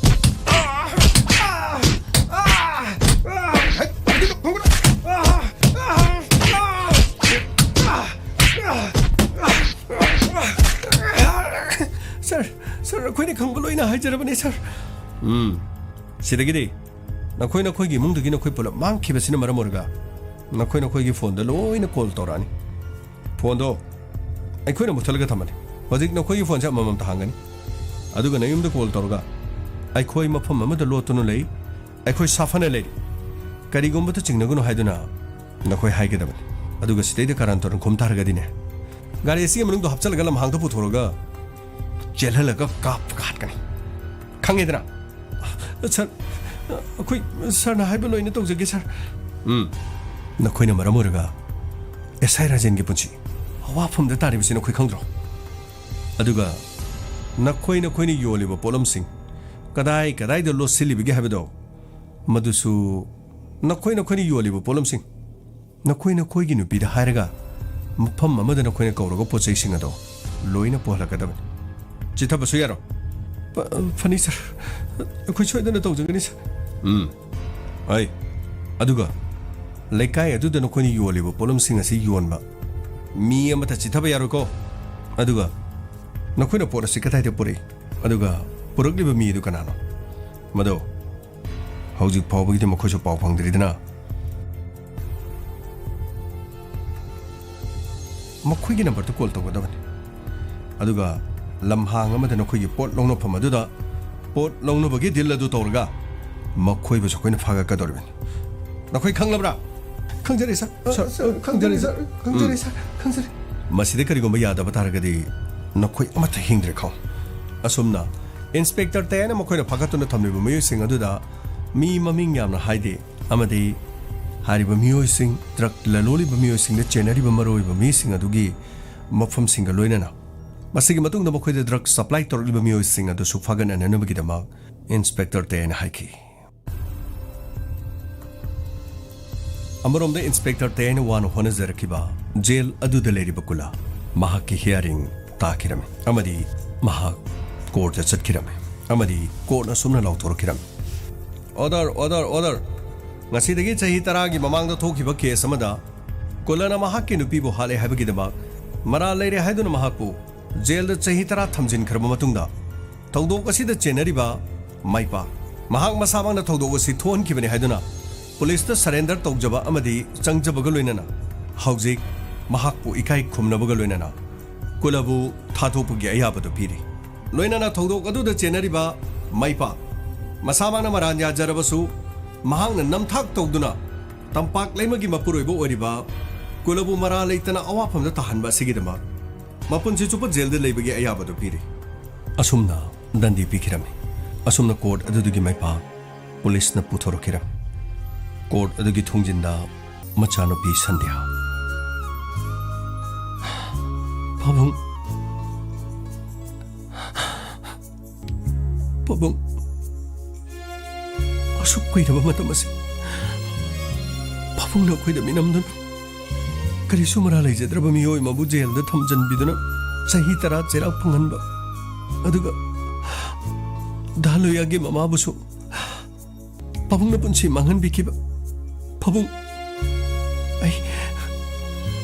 ꯍꯩ, ꯁꯥꯔ, ꯁꯥꯔ, ꯑꯩꯈꯣꯏꯅ ꯈꯪꯕ ꯂꯣꯏꯅ ꯍꯥꯏꯖꯔꯕꯅꯦ ꯁꯥꯔ꯫ ꯎꯝ, ꯁꯤꯗꯒꯤꯗꯤ ꯅꯈꯣꯏ ꯅꯈꯣꯏꯒꯤ ꯏꯃꯨꯡꯗꯒꯤ ꯅꯈꯣꯏ ꯄꯨꯂꯞ ꯃꯥꯡꯈꯤꯕꯁꯤꯅ ꯃꯔꯝ ꯑꯣꯏꯔꯒ ꯅꯈꯣꯏ ꯅꯈꯣꯏꯒꯤ ꯐꯣꯟꯗ ꯂꯣꯏꯅ ꯀꯣꯜ ꯇꯧꯔꯛꯑꯅꯤ꯫ ꯐꯣꯟꯗꯣ ꯑꯩꯈꯣꯏꯅ ꯃꯨꯠꯊꯠꯂꯒ ꯊꯝꯃꯅꯤ꯫ ꯍꯧꯖꯤꯛ ꯅꯈꯣꯏꯒꯤ ꯐꯣꯟꯁꯦ ꯑꯃꯃꯝꯇ ꯍꯥꯡꯒꯅꯤ꯫ ꯑꯗꯨꯒ ꯅꯌꯨꯝꯗ ꯀꯣꯜ ꯇꯧꯔꯒ, "ꯑꯩꯈꯣꯏ ꯃꯐꯝ ꯑꯃꯗ ꯂꯣꯠꯇꯨꯅ ꯂꯩ, ꯑꯩꯈꯣꯏ ꯁꯥꯐꯅ ꯂꯩꯔꯤ, ꯀꯔꯤꯒꯨꯝꯕꯗ ꯆꯤꯡꯅꯒꯅꯨ" ꯍꯥꯏꯗꯨꯅ ꯅꯈꯣꯏ ꯍꯥꯏꯒꯗꯕꯅꯤ꯫ ꯑꯗꯨꯒ ꯁꯤꯗꯩꯗ ꯀꯔꯟ ꯇꯨꯔꯟ ꯈꯨꯝ ꯇꯥꯔꯒꯗꯤꯅꯦ, ꯒꯥꯔꯤ ꯑꯁꯤꯒꯤ ꯃꯅꯨꯡꯗ ꯍꯥꯞꯆꯤꯜꯂꯒ ꯂꯝꯍꯥꯡꯗ ꯄꯨꯊꯣꯔꯒ ꯆꯦꯜꯍꯜꯂꯒ ꯀꯥꯞꯄꯒ ꯍꯥꯠꯀꯅꯤ꯫ ꯈꯪꯉꯦꯗꯅ? ꯁꯥꯔ, ꯑꯩꯈꯣꯏ, ꯁꯥꯔꯅ ꯍꯥꯏꯕ ꯂꯣꯏꯅ ꯇꯧꯖꯒꯦ, ꯁꯥꯔ꯫ ꯎꯝ꯫ ꯅꯈꯣꯏꯅ ꯃꯔꯝ ꯑꯣꯏꯔꯒ ꯑꯦꯁ ꯑꯥꯏ ꯔꯥꯖꯦꯟꯒꯤ ꯄꯨꯟꯁꯤ ꯑꯋꯥꯐꯝꯗ ꯇꯥꯔꯤꯕꯁꯤ ꯅꯈꯣꯏ ꯈꯪꯗ꯭ꯔꯣ? ꯑꯗꯨꯒ ꯅꯈꯣꯏ, ꯅꯈꯣꯏꯅ ꯌꯣꯜꯂꯤꯕ ꯄꯣꯠꯂꯝꯁꯤꯡ ꯀꯗꯥꯏ ꯀꯗꯥꯏꯗ ꯂꯣꯠꯁꯤꯜꯂꯤꯕꯒꯦ ꯍꯥꯏꯕꯗꯣ, ꯃꯗꯨꯁꯨ ꯅꯈꯣꯏ, ꯅꯈꯣꯏꯅ ꯌꯣꯜꯂꯤꯕ ꯄꯣꯠꯂꯝꯁꯤꯡ ꯅꯈꯣꯏ, ꯅꯈꯣꯏꯒꯤ ꯅꯨꯄꯤꯗ ꯍꯥꯏꯔꯒ ꯃꯐꯝ ꯑꯃꯗ ꯅꯈꯣꯏꯅ ꯀꯧꯔꯒ ꯄꯣꯠ ꯆꯩꯁꯤꯡ ꯑꯗꯣ ꯂꯣꯏꯅ ꯄꯨꯍꯜꯂꯛꯀꯗꯕꯅꯤ꯫ ꯆꯤꯠꯊꯕꯁꯨ ꯌꯥꯔꯣꯏ꯫ ꯐ-, ꯐꯅꯤ, ꯁꯥꯔ꯫ ꯑꯩꯈꯣꯏ ꯁꯣꯏꯗꯅ ꯇꯧꯖꯒꯅꯤ, ꯁꯥꯔ꯫ ꯎꯝ꯫ ꯑꯩ, ꯑꯗꯨꯒ ꯂꯩꯀꯥꯏ ꯑꯗꯨꯗ ꯅꯈꯣꯏꯅ ꯌꯣꯜꯂꯤꯕ ꯄꯣꯠꯂꯝꯁꯤꯡ ꯑꯁꯤ ꯌꯣꯟꯕ ꯃꯤ ꯑꯃꯠꯇ ꯆꯤꯠꯊꯕ ꯌꯥꯔꯣꯏꯀꯣ꯫ ꯑꯗꯨꯒ ꯅꯈꯣꯏꯅ ꯄꯣꯠ ꯑꯁꯤ ꯀꯗꯥꯏꯗ ꯄꯨꯔꯛꯏ? ꯑꯗꯨꯒ ꯄꯨꯔꯛꯂꯤꯕ ꯃꯤ ꯑꯗꯨ ꯀꯅꯥꯅꯣ? ꯃꯗꯣ ꯍꯧꯖꯤꯛ ꯐꯥꯎꯕꯒꯤꯗꯤ ꯃꯈꯣꯏꯁꯨ ꯄꯥꯎ ꯐꯪꯗ꯭ꯔꯤꯗꯅ꯫ ꯃꯈꯣꯏꯒꯤ ꯅꯝꯕꯔꯗꯨ ꯀꯣꯜ ꯇꯧꯒꯗꯕꯅꯤ꯫ ꯑꯗꯨꯒ ꯂꯝꯍꯥꯡ ꯑꯃꯗ ꯅꯈꯣꯏꯒꯤ ꯄꯣꯠ ꯂꯧꯅꯐꯝ ꯑꯗꯨꯗ ꯄꯣꯠ ꯂꯧꯅꯕꯒꯤ ꯗꯤꯜ ꯑꯗꯨ ꯇꯧꯔꯒ ꯃꯈꯣꯏꯕꯨꯁꯨ ꯑꯩꯈꯣꯏꯅ ꯐꯥꯒꯠꯀꯗꯧꯔꯤꯕꯅꯤ꯫ ꯅꯈꯣꯏ ꯈꯪꯂꯕ꯭ꯔꯥ? ꯈꯪꯖꯔꯦ, ꯁꯥꯔ꯫ ꯁꯥꯔ, ꯁꯥꯔ, ꯈꯪꯖꯔꯦ, ꯁꯥꯔ꯫ ꯈꯪꯖꯔꯦ, ꯎꯝ꯫ ꯁꯥꯔ꯫ ꯈꯪꯖꯔꯦ꯫ ꯃꯁꯤꯗ ꯀꯔꯤꯒꯨꯝꯕ ꯌꯥꯗꯕ ꯇꯥꯔꯒꯗꯤ ꯅꯈꯣꯏ ꯑꯃꯠꯇ ꯍꯤꯡꯗ꯭ꯔꯦ ꯈꯪꯉꯨ꯫ ꯑꯁꯨꯝꯅ ꯏꯟꯁꯄꯦꯛꯇꯔ ꯇꯌꯥꯏꯅ ꯃꯈꯣꯏꯅ ꯐꯥꯒꯠꯇꯨꯅ ꯊꯝꯂꯤꯕ ꯃꯤꯑꯣꯏꯁꯤꯡ ꯑꯗꯨꯗ ꯃꯤ ꯃꯃꯤꯡ ꯌꯥꯝꯅ ꯍꯥꯏꯗꯦ ꯑꯃꯗꯤ ꯍꯥꯏꯔꯤꯕ ꯃꯤꯑꯣꯏꯁꯤꯡ, ꯗ꯭ꯔꯒ ꯂꯂꯣꯜꯂꯤꯕ ꯃꯤꯑꯣꯏꯁꯤꯡꯗ ꯆꯦꯟꯅꯔꯤꯕ ꯃꯔꯨꯑꯣꯏꯕ ꯃꯤꯁꯤꯡ ꯑꯗꯨꯒꯤ ꯃꯐꯝꯁꯤꯡꯒ ꯂꯣꯏꯅꯅ ꯃꯁꯤꯒꯤ ꯃꯇꯨꯡꯗ ꯃꯈꯣꯏꯗ ꯗ꯭ꯔꯒ ꯁꯄ꯭ꯂꯥꯏ ꯇꯧꯔꯛꯂꯤꯕ ꯃꯤꯑꯣꯏꯁꯤꯡ ꯑꯗꯨꯁꯨ ꯐꯥꯒꯠꯅꯅꯕꯒꯤꯗꯃꯛ ꯏꯟꯁꯄꯦꯛꯇꯔ ꯇꯌꯥꯏꯅ ꯍꯥꯏꯈꯤ꯫ ꯑꯃꯔꯣꯝꯗ ꯏꯟꯁꯄꯦꯛꯇꯔ ꯇꯌꯥꯏꯅ ꯋꯥꯅ ꯍꯣꯠꯅꯖꯔꯛꯈꯤꯕ ꯖꯦꯜ ꯑꯗꯨꯗ ꯂꯩꯔꯤꯕ ꯀꯨꯂꯥ, ꯃꯍꯥꯛꯀꯤ ꯍꯤꯌꯥꯔꯤꯡ ꯇꯥꯈꯤꯔꯝꯃꯤ ꯑꯃꯗꯤ ꯃꯍꯥꯛ ꯀꯣꯔꯠꯇ ꯆꯠꯈꯤꯔꯝꯃꯤ ꯑꯃꯗꯤ ꯀꯣꯔꯠꯅ ꯑꯁꯨꯝꯅ ꯂꯥꯎꯊꯣꯔꯛꯈꯤꯔꯝꯃꯤ, "ꯑꯣꯔꯗꯔ, ꯑꯣꯔꯗꯔ, ꯑꯣꯔꯗꯔ! ꯉꯁꯤꯗꯒꯤ ꯆꯍꯤ ꯇꯔꯥꯒꯤ ꯃꯃꯥꯡꯗ ꯊꯣꯛꯈꯤꯕ ꯀꯦꯁ ꯑꯃꯗ ꯀꯨꯂꯥꯅ ꯃꯍꯥꯛꯀꯤ ꯅꯨꯄꯤꯕꯨ ꯍꯥꯠꯂꯦ ꯍꯥꯏꯕꯒꯤꯗꯃꯛ ꯃꯔꯥꯜ ꯂꯩꯔꯦ ꯍꯥꯏꯗꯨꯅ ꯃꯍꯥꯛꯄꯨ ꯖꯦꯜꯗ ꯆꯍꯤ ꯇꯔꯥ ꯊꯝꯖꯤꯟꯈ꯭ꯔꯕ ꯃꯇꯨꯡꯗ, ꯊꯧꯗꯣꯛ ꯑꯁꯤꯗ ꯆꯦꯟꯅꯔꯤꯕ ꯃꯥꯏꯄꯥ, ꯃꯍꯥꯛ ꯃꯁꯥꯃꯛꯅ ꯊꯧꯗꯣꯛ ꯑꯁꯤ ꯊꯣꯛꯍꯟꯈꯤꯕꯅꯤ ꯍꯥꯏꯗꯨꯅ ꯄꯨꯂꯤꯁꯇ ꯁꯔꯦꯟꯗꯔ ꯇꯧꯖꯕ ꯑꯃꯗꯤ ꯆꯪꯖꯕꯒ ꯂꯣꯏꯅꯅ ꯍꯧꯖꯤꯛ ꯃꯍꯥꯛꯄꯨ ꯏꯀꯥꯏ ꯈꯨꯝꯅꯕꯒ ꯂꯣꯏꯅꯅ ꯀꯨꯂꯥꯕꯨ ꯊꯥꯗꯣꯛꯄꯒꯤ ꯑꯌꯥꯕꯗꯨ ꯄꯤꯔꯤ꯫ ꯂꯣꯏꯅꯅ ꯊꯧꯗꯣꯛ ꯑꯗꯨꯗ ꯆꯦꯟꯅꯔꯤꯕ ꯃꯥꯏꯄꯥ, ꯃꯁꯥꯃꯛꯅ ꯃꯔꯥꯟ ꯌꯥꯖꯔꯕꯁꯨ ꯃꯍꯥꯛꯅ ꯅꯝꯊꯥꯛ ꯇꯧꯗꯨꯅ ꯇꯝꯄꯥꯛ ꯂꯩꯃꯒꯤ ꯃꯄꯨꯔꯣꯏꯕ ꯑꯣꯏꯔꯤꯕ ꯀꯨꯂꯥꯕꯨ ꯃꯔꯥꯜ ꯂꯩꯇꯅ ꯑꯋꯥꯐꯝꯗ ꯇꯥꯍꯟꯕ ꯑꯁꯤꯒꯤꯗꯃꯛ ꯃꯄꯨꯟꯁꯤ ꯆꯨꯞꯄ ꯖꯦꯜꯗ ꯂꯩꯕꯒꯤ ꯑꯌꯥꯕꯗꯨ ꯄꯤꯔꯤ꯫ ꯑꯁꯨꯝꯅ ꯗꯟꯗꯤ ꯄꯤꯈꯤꯔꯝꯃꯤ꯫ ꯑꯁꯨꯝꯅ ꯀꯣꯔꯠ ꯑꯗꯨꯗꯒꯤ ꯃꯥꯏꯄꯥ ꯄꯨꯂꯤꯁꯅ ꯄꯨꯊꯣꯔꯛꯈꯤꯔꯝꯃꯤ꯫ ꯀꯣꯔꯠ ꯑꯗꯨꯒꯤ ꯊꯣꯡꯖꯤꯟꯗ ꯃꯆꯥꯅꯨꯄꯤ ꯁꯟꯙ꯭ꯌꯥ꯫ "ꯄꯥꯕꯨꯡ, ꯄꯥꯕꯨꯡ, ꯑꯁꯨꯛ ꯀꯨꯏꯔꯕ ꯃꯇꯝ ꯑꯁꯤ ꯄꯥꯕꯨꯡꯅ ꯑꯩꯈꯣꯏꯗ ꯃꯤꯅꯝꯗꯨꯅ, ꯀꯔꯤꯁꯨ ꯃꯔꯥ ꯂꯩꯖꯗ꯭ꯔꯕ ꯃꯤꯑꯣꯏ ꯑꯃꯕꯨ ꯖꯦꯜꯗ ꯊꯝꯖꯤꯟꯕꯤꯗꯨꯅ ꯆꯍꯤ ꯇꯔꯥ ꯆꯩꯔꯥꯛ ꯐꯪꯍꯟꯕ, ꯑꯗꯨꯒ ꯗꯥ ꯂꯣꯌꯥꯒꯤ ꯃꯃꯥꯕꯨꯁꯨ ꯄꯥꯕꯨꯡꯅ ꯄꯨꯟꯁꯤ ꯃꯥꯡꯍꯟꯕꯤꯈꯤꯕ꯫ ꯄꯥꯕꯨꯡ, ꯑꯩ,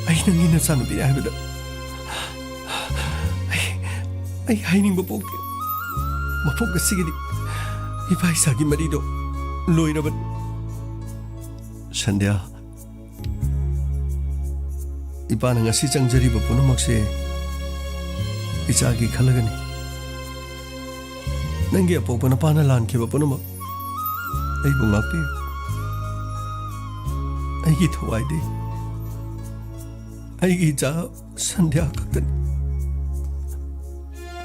ꯑꯩ ꯅꯪꯒꯤ ꯅꯆꯥꯅꯨꯄꯤꯅꯤ ꯍꯥꯏꯕꯗ ꯑꯩ, ꯑꯩ ꯍꯥꯏꯅꯤꯡꯕ ꯄꯣꯛꯇꯦ꯫ ꯃꯄꯣꯛ ꯑꯁꯤꯒꯤꯗꯤ ꯏꯄꯥ ꯏꯆꯥꯒꯤ ꯃꯔꯤꯗꯣ ꯂꯣꯏꯔꯕꯅꯤ꯫ ꯁꯟꯙ꯭ꯌꯥ, ꯏꯄꯥꯅ ꯉꯁꯤ ꯆꯪꯖꯔꯤꯕ ꯄꯨꯝꯅꯃꯛꯁꯦ ꯏꯆꯥꯒꯤ ꯈꯜꯂꯒꯅꯤ꯫ ꯅꯪꯒꯤ ꯑꯄꯣꯛꯄ ꯅꯄꯥꯅ ꯂꯥꯟꯈꯤꯕ ꯄꯨꯝꯅꯃꯛ ꯑꯩꯕꯨ ꯉꯥꯛꯄꯤꯌꯨ꯫ ꯑꯩꯒꯤ ꯊꯋꯥꯏꯗꯤ ꯑꯩꯒꯤ ꯏꯆꯥ ꯁꯟꯙ꯭ꯌꯥ ꯈꯛꯇꯅꯤ꯫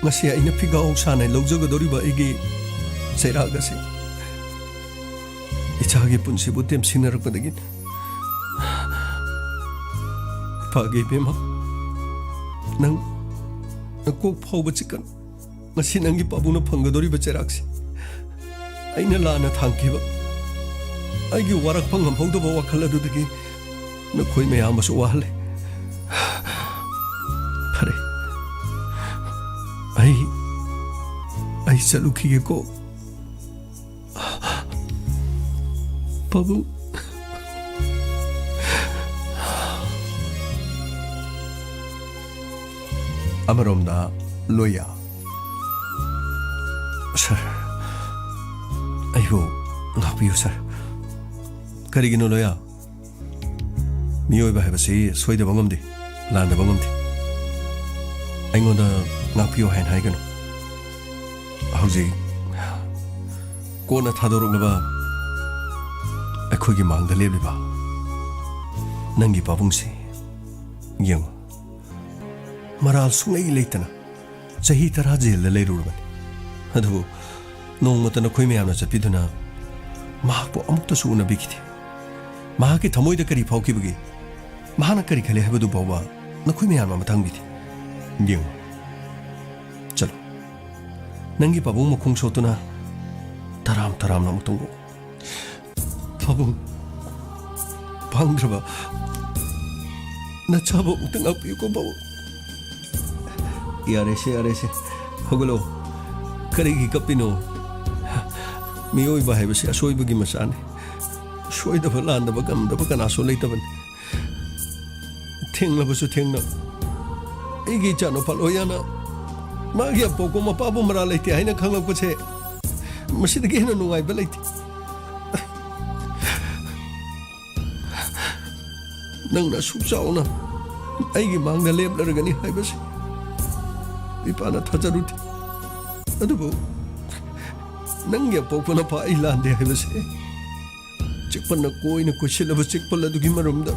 ꯉꯁꯤ ꯑꯩꯅ ꯐꯤꯒꯥꯎ ꯁꯥꯅ ꯂꯧꯖꯒꯗꯧꯔꯤꯕ ꯑꯩꯒꯤ ꯆꯩꯔꯥꯛ ꯑꯁꯤ ꯏꯆꯥꯒꯤ ꯄꯨꯟꯁꯤꯕꯨ ꯇꯦꯝꯁꯤꯟꯅꯔꯛꯄꯗꯒꯤꯅꯤ꯫ ꯏꯄꯥꯒꯤ ꯏꯕꯦꯝꯃ, ꯅꯪ ꯅꯀꯣꯛ ꯐꯥꯎꯕ ꯆꯤꯛꯀꯅꯨ꯫ ꯉꯁꯤ ꯅꯪꯒꯤ ꯄꯥꯕꯨꯡꯅ ꯐꯪꯒꯗꯧꯔꯤꯕ ꯆꯩꯔꯥꯛꯁꯤ ꯑꯩꯅ ꯂꯥꯟꯅ ꯊꯥꯡꯈꯤꯕ ꯑꯩꯒꯤ ꯋꯥꯔꯛꯄ ꯉꯝꯍꯧꯗꯕ ꯋꯥꯈꯜ ꯑꯗꯨꯗꯒꯤ ꯅꯈꯣꯏ ꯃꯌꯥꯝ ꯑꯃꯁꯨ ꯋꯥꯍꯜꯂꯦ꯫ ꯐꯔꯦ, ꯑꯩ, ꯑꯩ ꯆꯠꯂꯨꯈꯤꯒꯦꯀꯣ꯫ ꯄꯥꯕꯨꯡ꯫ ꯑꯃꯔꯣꯝꯗ ꯂꯣꯌꯥ꯫ "ꯁꯥꯔ, ꯑꯩꯕꯨ ꯉꯥꯛꯄꯤꯌꯨ, ꯁꯥꯔ꯫" "ꯀꯔꯤꯒꯤꯅꯣ, ꯂꯣꯌꯥ?" "ꯃꯤꯑꯣꯏꯕ ꯍꯥꯏꯕꯁꯤ ꯁꯣꯏꯗꯕ ꯉꯝꯗꯦ, ꯂꯥꯟꯗꯕ ꯉꯝꯗꯦ꯫ ꯑꯩꯉꯣꯟꯗ ꯉꯥꯛꯄꯤꯌꯨ ꯍꯥꯏꯅ ꯍꯥꯏꯒꯅꯨ꯫ ꯍꯧꯖꯤꯛ ꯀꯣꯟꯅ ꯊꯥꯗꯣꯔꯛꯅꯕ ꯑꯩꯈꯣꯏꯒꯤ ꯃꯥꯡꯗ ꯂꯦꯞꯂꯤꯕ ꯅꯪꯒꯤ ꯄꯥꯕꯨꯡꯁꯦ ꯌꯦꯡꯉꯨ꯫ ꯃꯔꯥꯜ ꯁꯨꯡꯂꯩ ꯂꯩꯇꯅ ꯆꯍꯤ ꯇꯔꯥ ꯖꯦꯜꯗ ꯂꯩꯔꯨꯔꯕꯅꯤ꯫ ꯑꯗꯨꯕꯨ ꯅꯣꯡꯃꯇ ꯅꯈꯣꯏ ꯃꯌꯥꯝꯅ ꯆꯠꯄꯤꯗꯨꯅ ꯃꯍꯥꯛꯄꯨ ꯑꯃꯨꯛꯇꯁꯨ ꯎꯅꯕꯤꯈꯤꯗꯦ꯫ ꯃꯍꯥꯛꯀꯤ ꯊꯃꯣꯏꯗ ꯀꯔꯤ ꯐꯥꯎꯈꯤꯕꯒꯦ, ꯃꯍꯥꯛꯅ ꯀꯔꯤ ꯈꯜꯂꯤ ꯍꯥꯏꯕꯗꯨ ꯐꯥꯎꯕ ꯅꯈꯣꯏ ꯃꯌꯥꯝꯅ ꯑꯃꯇ ꯍꯪꯕꯤꯗꯦ꯫ ꯌꯦꯡꯉꯨ, ꯆꯠꯂꯣ, ꯅꯪꯒꯤ ꯄꯥꯕꯨꯡ ꯃꯈꯣꯡ ꯁꯣꯠꯇꯨꯅ ꯇꯔꯥꯝ ꯇꯔꯥꯝꯅ ꯑꯃꯨꯛꯇꯪ ꯑꯣꯛꯎ꯫ ꯄꯥꯕꯨꯡ, ꯄꯥꯡꯗ꯭ꯔꯕ ꯅꯆꯥꯕꯨ ꯑꯃꯨꯛꯇ ꯉꯥꯛꯄꯤꯌꯨꯀꯣ ꯄꯥꯕꯨꯡ꯫ ꯌꯥꯔꯦꯁꯦ, ꯌꯥꯔꯦꯁꯦ, ꯍꯧꯒꯠꯂꯣ꯫ ꯀꯔꯤꯒꯤ ꯀꯞꯄꯤꯅꯣ? ꯃꯤꯑꯣꯏꯕ ꯍꯥꯏꯕꯁꯤ ꯑꯁꯣꯏꯕꯒꯤ ꯃꯆꯥꯅꯤ꯫ ꯁꯣꯏꯗꯕ ꯂꯥꯟꯗꯕ ꯉꯝꯗꯕ ꯀꯅꯥꯁꯨ ꯂꯩꯇꯕꯅꯤ꯫ ꯊꯦꯡꯂꯕꯁꯨ ꯊꯦꯡꯅ ꯑꯩꯒꯤ ꯏꯆꯥꯅꯨꯄꯥ ꯂꯣꯌꯥꯅ ꯃꯥꯒꯤ ꯑꯄꯣꯛꯄ ꯃꯄꯥꯕꯨ ꯃꯔꯥꯜ ꯂꯩꯇꯦ ꯍꯥꯏꯅ ꯈꯪꯂꯛꯄꯁꯦ, ꯃꯁꯤꯗꯒꯤ ꯍꯦꯟꯅ ꯅꯨꯡꯉꯥꯏꯕ ꯂꯩꯇꯦ꯫ ꯅꯪꯅ ꯑꯁꯨꯛ ꯆꯥꯎꯅ ꯑꯩꯒꯤ ꯃꯥꯡꯗ ꯂꯦꯞꯂꯔꯒꯅꯤ ꯍꯥꯏꯕꯁꯤ ꯏꯄꯥꯅ ꯊꯥꯖꯔꯨꯗꯦ꯫ ꯑꯗꯨꯕꯨ ꯅꯪꯒꯤ ꯑꯄꯣꯛꯄ ꯅꯄꯥ ꯑꯩ ꯂꯥꯟꯗꯦ ꯍꯥꯏꯕꯁꯦ, ꯆꯦꯛꯄꯜꯅ ꯀꯣꯏꯅ ꯀꯣꯏꯁꯤꯜꯂꯕ ꯆꯦꯛꯄꯜ ꯑꯗꯨꯒꯤ ꯃꯔꯨꯝꯗ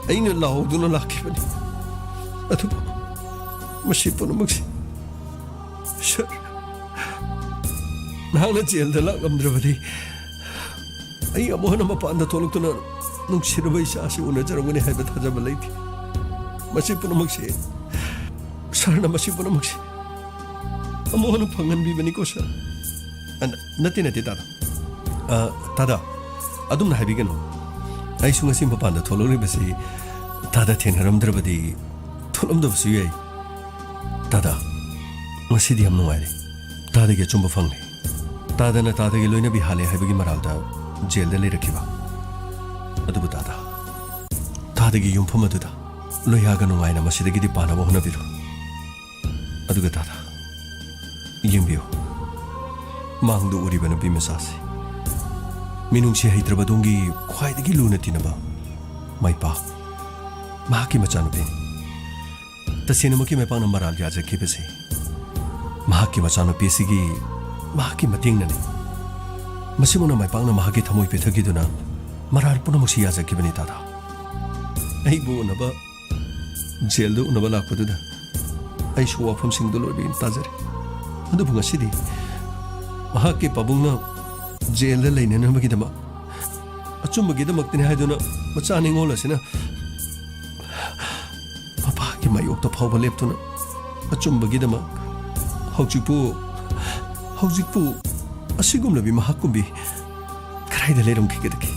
ꯑꯩꯅ ꯂꯥꯎꯗꯨꯅ ꯂꯥꯛꯈꯤꯕꯅꯤ꯫ ꯑꯗꯨꯕꯨ ꯃꯁꯤ ꯄꯨꯝꯅꯃꯛꯁꯤ, ꯁꯥꯔ, ꯅꯍꯥꯛꯅ ꯖꯦꯜꯗ ꯂꯥꯛꯂꯝꯗ꯭ꯔꯕꯗꯤ ꯑꯩ ꯑꯃꯨꯛ ꯍꯟꯅ ꯃꯄꯥꯟꯗ ꯊꯣꯛꯂꯛꯇꯨꯅ ꯅꯨꯡꯁꯤꯔꯕ ꯏꯆꯥꯁꯤ ꯎꯅꯖꯔꯝꯒꯅꯤ ꯍꯥꯏꯕ ꯊꯥꯖꯕ ꯂꯩꯇꯦ꯫ ꯃꯁꯤ ꯄꯨꯝꯅꯃꯛꯁꯤ, ꯁꯥꯔꯅ ꯃꯁꯤ ꯄꯨꯝꯅꯃꯛꯁꯤ ꯑꯃꯨꯛ ꯍꯟꯅ ꯐꯪꯍꯟꯕꯤꯕꯅꯤꯀꯣ, ꯁꯥꯔ꯫ ꯑ, ꯅꯠꯇꯦ, ꯅꯠꯇꯦ, ꯇꯥꯗ꯫ ꯑ, ꯇꯥꯗ, ꯑꯗꯨꯝꯅ ꯍꯥꯏꯕꯤꯒꯅꯨ꯫ ꯑꯩꯁꯨ ꯉꯁꯤ ꯃꯄꯥꯟꯗ ꯊꯣꯛꯂꯛꯂꯤꯕꯁꯤ ꯇꯥꯗ ꯊꯦꯡꯅꯔꯝꯗ꯭ꯔꯕꯗꯤ ꯊꯣꯛꯂꯝꯗꯕꯁꯨ ꯌꯥꯏ꯫ ꯇꯥꯗ, ꯉꯁꯤꯗꯤ ꯌꯥꯝ ꯅꯨꯡꯉꯥꯏꯔꯦ꯫ ꯇꯥꯗꯒꯤ ꯑꯆꯨꯝꯕ ꯐꯪꯂꯦ꯫ ꯇꯥꯗꯅ ꯇꯥꯗꯒꯤ ꯂꯣꯏꯅꯕꯤ ꯍꯥꯠꯂꯦ ꯍꯥꯏꯕꯒꯤ ꯃꯔꯥꯜꯗ ꯖꯦꯜꯗ ꯂꯩꯔꯛꯈꯤꯕ꯫ ꯑꯗꯨꯕꯨ ꯇꯥꯗ, ꯇꯥꯗꯒꯤ ꯌꯨꯝꯐꯝ ꯑꯗꯨꯗ ꯂꯣꯌꯥꯒ ꯅꯨꯡꯉꯥꯏꯅ ꯃꯁꯤꯗꯒꯤꯗꯤ ꯄꯥꯅꯕ ꯍꯣꯠꯅꯕꯤꯔꯣ꯫ ꯑꯗꯨꯒ ꯇꯥꯗ, ꯌꯦꯡꯕꯤꯌꯨ, ꯃꯥꯡꯗ ꯎꯔꯤꯕ ꯅꯨꯄꯤ ꯃꯆꯥꯁꯤ ꯃꯤꯅꯨꯡꯁꯤ ꯍꯩꯇ꯭ꯔꯕ ꯑꯗꯣꯝꯒꯤ ꯈ꯭ꯋꯥꯏꯗꯒꯤ ꯂꯨꯅ ꯇꯤꯟꯅꯕ ꯃꯥꯏꯄꯥ, ꯃꯍꯥꯛꯀꯤ ꯃꯆꯥꯅꯨꯄꯤꯅꯤ꯫ ꯇꯁꯦꯡꯅꯃꯛꯀꯤ ꯃꯥꯏꯄꯥꯛꯅ ꯃꯔꯥꯜ ꯌꯥꯖꯈꯤꯕꯁꯤ ꯃꯍꯥꯛꯀꯤ ꯃꯆꯥꯅꯨꯄꯤ ꯑꯁꯤꯒꯤ, ꯃꯍꯥꯛꯀꯤ ꯃꯇꯦꯡꯅꯅꯤ꯫ ꯃꯁꯤꯃꯛꯅ ꯃꯥꯏꯄꯥꯛꯅ ꯃꯍꯥꯛꯀꯤ ꯊꯃꯣꯏ ꯄꯦꯊꯈꯤꯗꯨꯅ ꯃꯔꯥꯜ ꯄꯨꯝꯅꯃꯛꯁꯤ ꯌꯥꯖꯈꯤꯕꯅꯤ, ꯇꯥꯗ꯫ ꯑꯩꯕꯨ ꯎꯅꯕ ꯖꯦꯜꯗ ꯎꯅꯕ ꯂꯥꯛꯄꯗꯨꯗ ꯑꯩꯁꯨ ꯋꯥꯐꯝꯁꯤꯡꯗꯨ ꯂꯣꯏꯅ ꯇꯥꯖꯔꯦ꯫ ꯑꯗꯨꯕꯨ ꯉꯁꯤꯗꯤ ꯃꯍꯥꯛꯀꯤ ꯄꯥꯕꯨꯡꯅ ꯖꯦꯜꯗ ꯂꯩꯅꯅꯕꯒꯤꯗꯃꯛ, ꯑꯆꯨꯝꯕꯒꯤꯗꯃꯛꯇꯅꯤ ꯍꯥꯏꯗꯨꯅ ꯃꯆꯥ ꯅꯤꯉꯣꯜ ꯑꯁꯤꯅ ꯃꯄꯥꯒꯤ ꯃꯥꯌꯣꯛꯇ ꯐꯥꯎꯕ ꯂꯦꯞꯇꯨꯅ ꯑꯆꯨꯝꯕꯒꯤꯗꯃꯛ ꯍꯧꯖꯤꯛꯄꯨ, ꯍꯧꯖꯤꯛꯄꯨ ꯑꯁꯤꯒꯨꯝꯂꯕꯤ ꯃꯍꯥꯛꯀꯨꯝꯕꯤ ꯀꯗꯥꯏꯗ ꯂꯩꯔꯝꯈꯤꯒꯗꯒꯦ?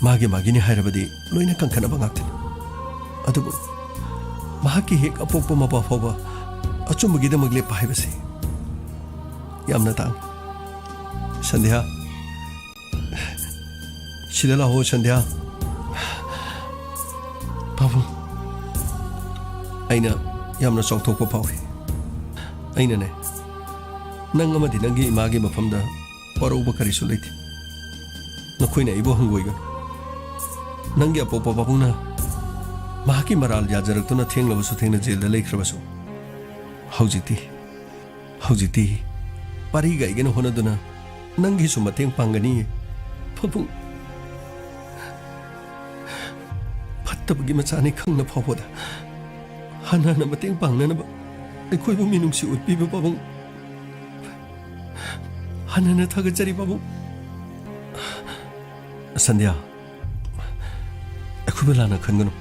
ꯃꯥꯒꯤ ꯃꯥꯒꯤꯅꯤ ꯍꯥꯏꯔꯕꯗꯤ ꯂꯣꯏꯅ ꯀꯟꯈꯠꯅꯕ ꯉꯥꯛꯇꯅꯤ꯫ ꯑꯗꯨꯕꯨ ꯃꯍꯥꯛꯀꯤ ꯍꯦꯛ ꯑꯄꯣꯛꯄ ꯃꯄꯥ ꯐꯥꯎꯕ ꯑꯆꯨꯝꯕꯒꯤꯗꯃꯛ ꯂꯦꯞꯄ ꯍꯥꯏꯕꯁꯤ ꯌꯥꯝꯅ ꯇꯥꯡꯏ꯫ ꯁꯟꯙ꯭ꯌꯥ, ꯁꯤꯗ ꯂꯥꯛꯑꯣ ꯁꯟꯙ꯭ꯌꯥ꯫ ꯄꯥꯕꯨꯡ, ꯑꯩꯅ ꯌꯥꯝꯅ ꯆꯥꯎꯊꯣꯛꯄ ꯐꯥꯎꯏ꯫ ꯑꯩꯅꯅꯦ, ꯅꯪ ꯑꯃꯗꯤ ꯅꯪꯒꯤ ꯏꯃꯥꯒꯤ ꯃꯐꯝꯗ ꯋꯥꯔꯧꯕ ꯀꯔꯤꯁꯨ ꯂꯩꯇꯦ꯫ ꯅꯈꯣꯏꯅ ꯑꯩꯕꯨ ꯍꯪꯒꯣꯏꯒꯅꯨ꯫ ꯅꯪꯒꯤ ꯑꯄꯣꯛꯄ ꯄꯥꯕꯨꯡꯅ ꯃꯍꯥꯛꯀꯤ ꯃꯔꯥꯜ ꯌꯥꯖꯔꯛꯇꯨꯅ ꯊꯦꯡꯂꯕꯁꯨ ꯊꯦꯡꯅ ꯖꯦꯜꯗ ꯂꯩꯈ꯭ꯔꯕꯁꯨ, ꯍꯧꯖꯤꯛꯇꯤ, ꯍꯧꯖꯤꯛꯇꯤ ꯄꯥꯔꯤꯒ ꯑꯩꯒꯅ ꯍꯣꯠꯅꯗꯨꯅ ꯅꯪꯒꯤꯁꯨ ꯃꯇꯦꯡ ꯄꯥꯡꯒꯅꯤꯌꯦ꯫ ꯄꯥꯕꯨꯡ, ꯐꯠꯇꯕꯒꯤ ꯃꯆꯥꯅꯤ ꯈꯪꯅ ꯐꯥꯎꯕꯗ ꯍꯟꯅ ꯍꯟꯅ ꯃꯇꯦꯡ ꯄꯥꯡꯅꯅꯕ ꯑꯩꯈꯣꯏꯕꯨ ꯃꯤꯅꯨꯡꯁꯤ ꯎꯠꯄꯤꯕ ꯄꯥꯕꯨꯡ, ꯍꯟꯅ ꯍꯟꯅ ꯊꯥꯒꯠꯆꯔꯤ ꯄꯥꯕꯨꯡ꯫ ꯁꯟꯙ꯭ꯌꯥ, ꯑꯩꯈꯣꯏꯕꯨ ꯂꯥꯟꯅ ꯈꯟꯒꯅꯨ꯫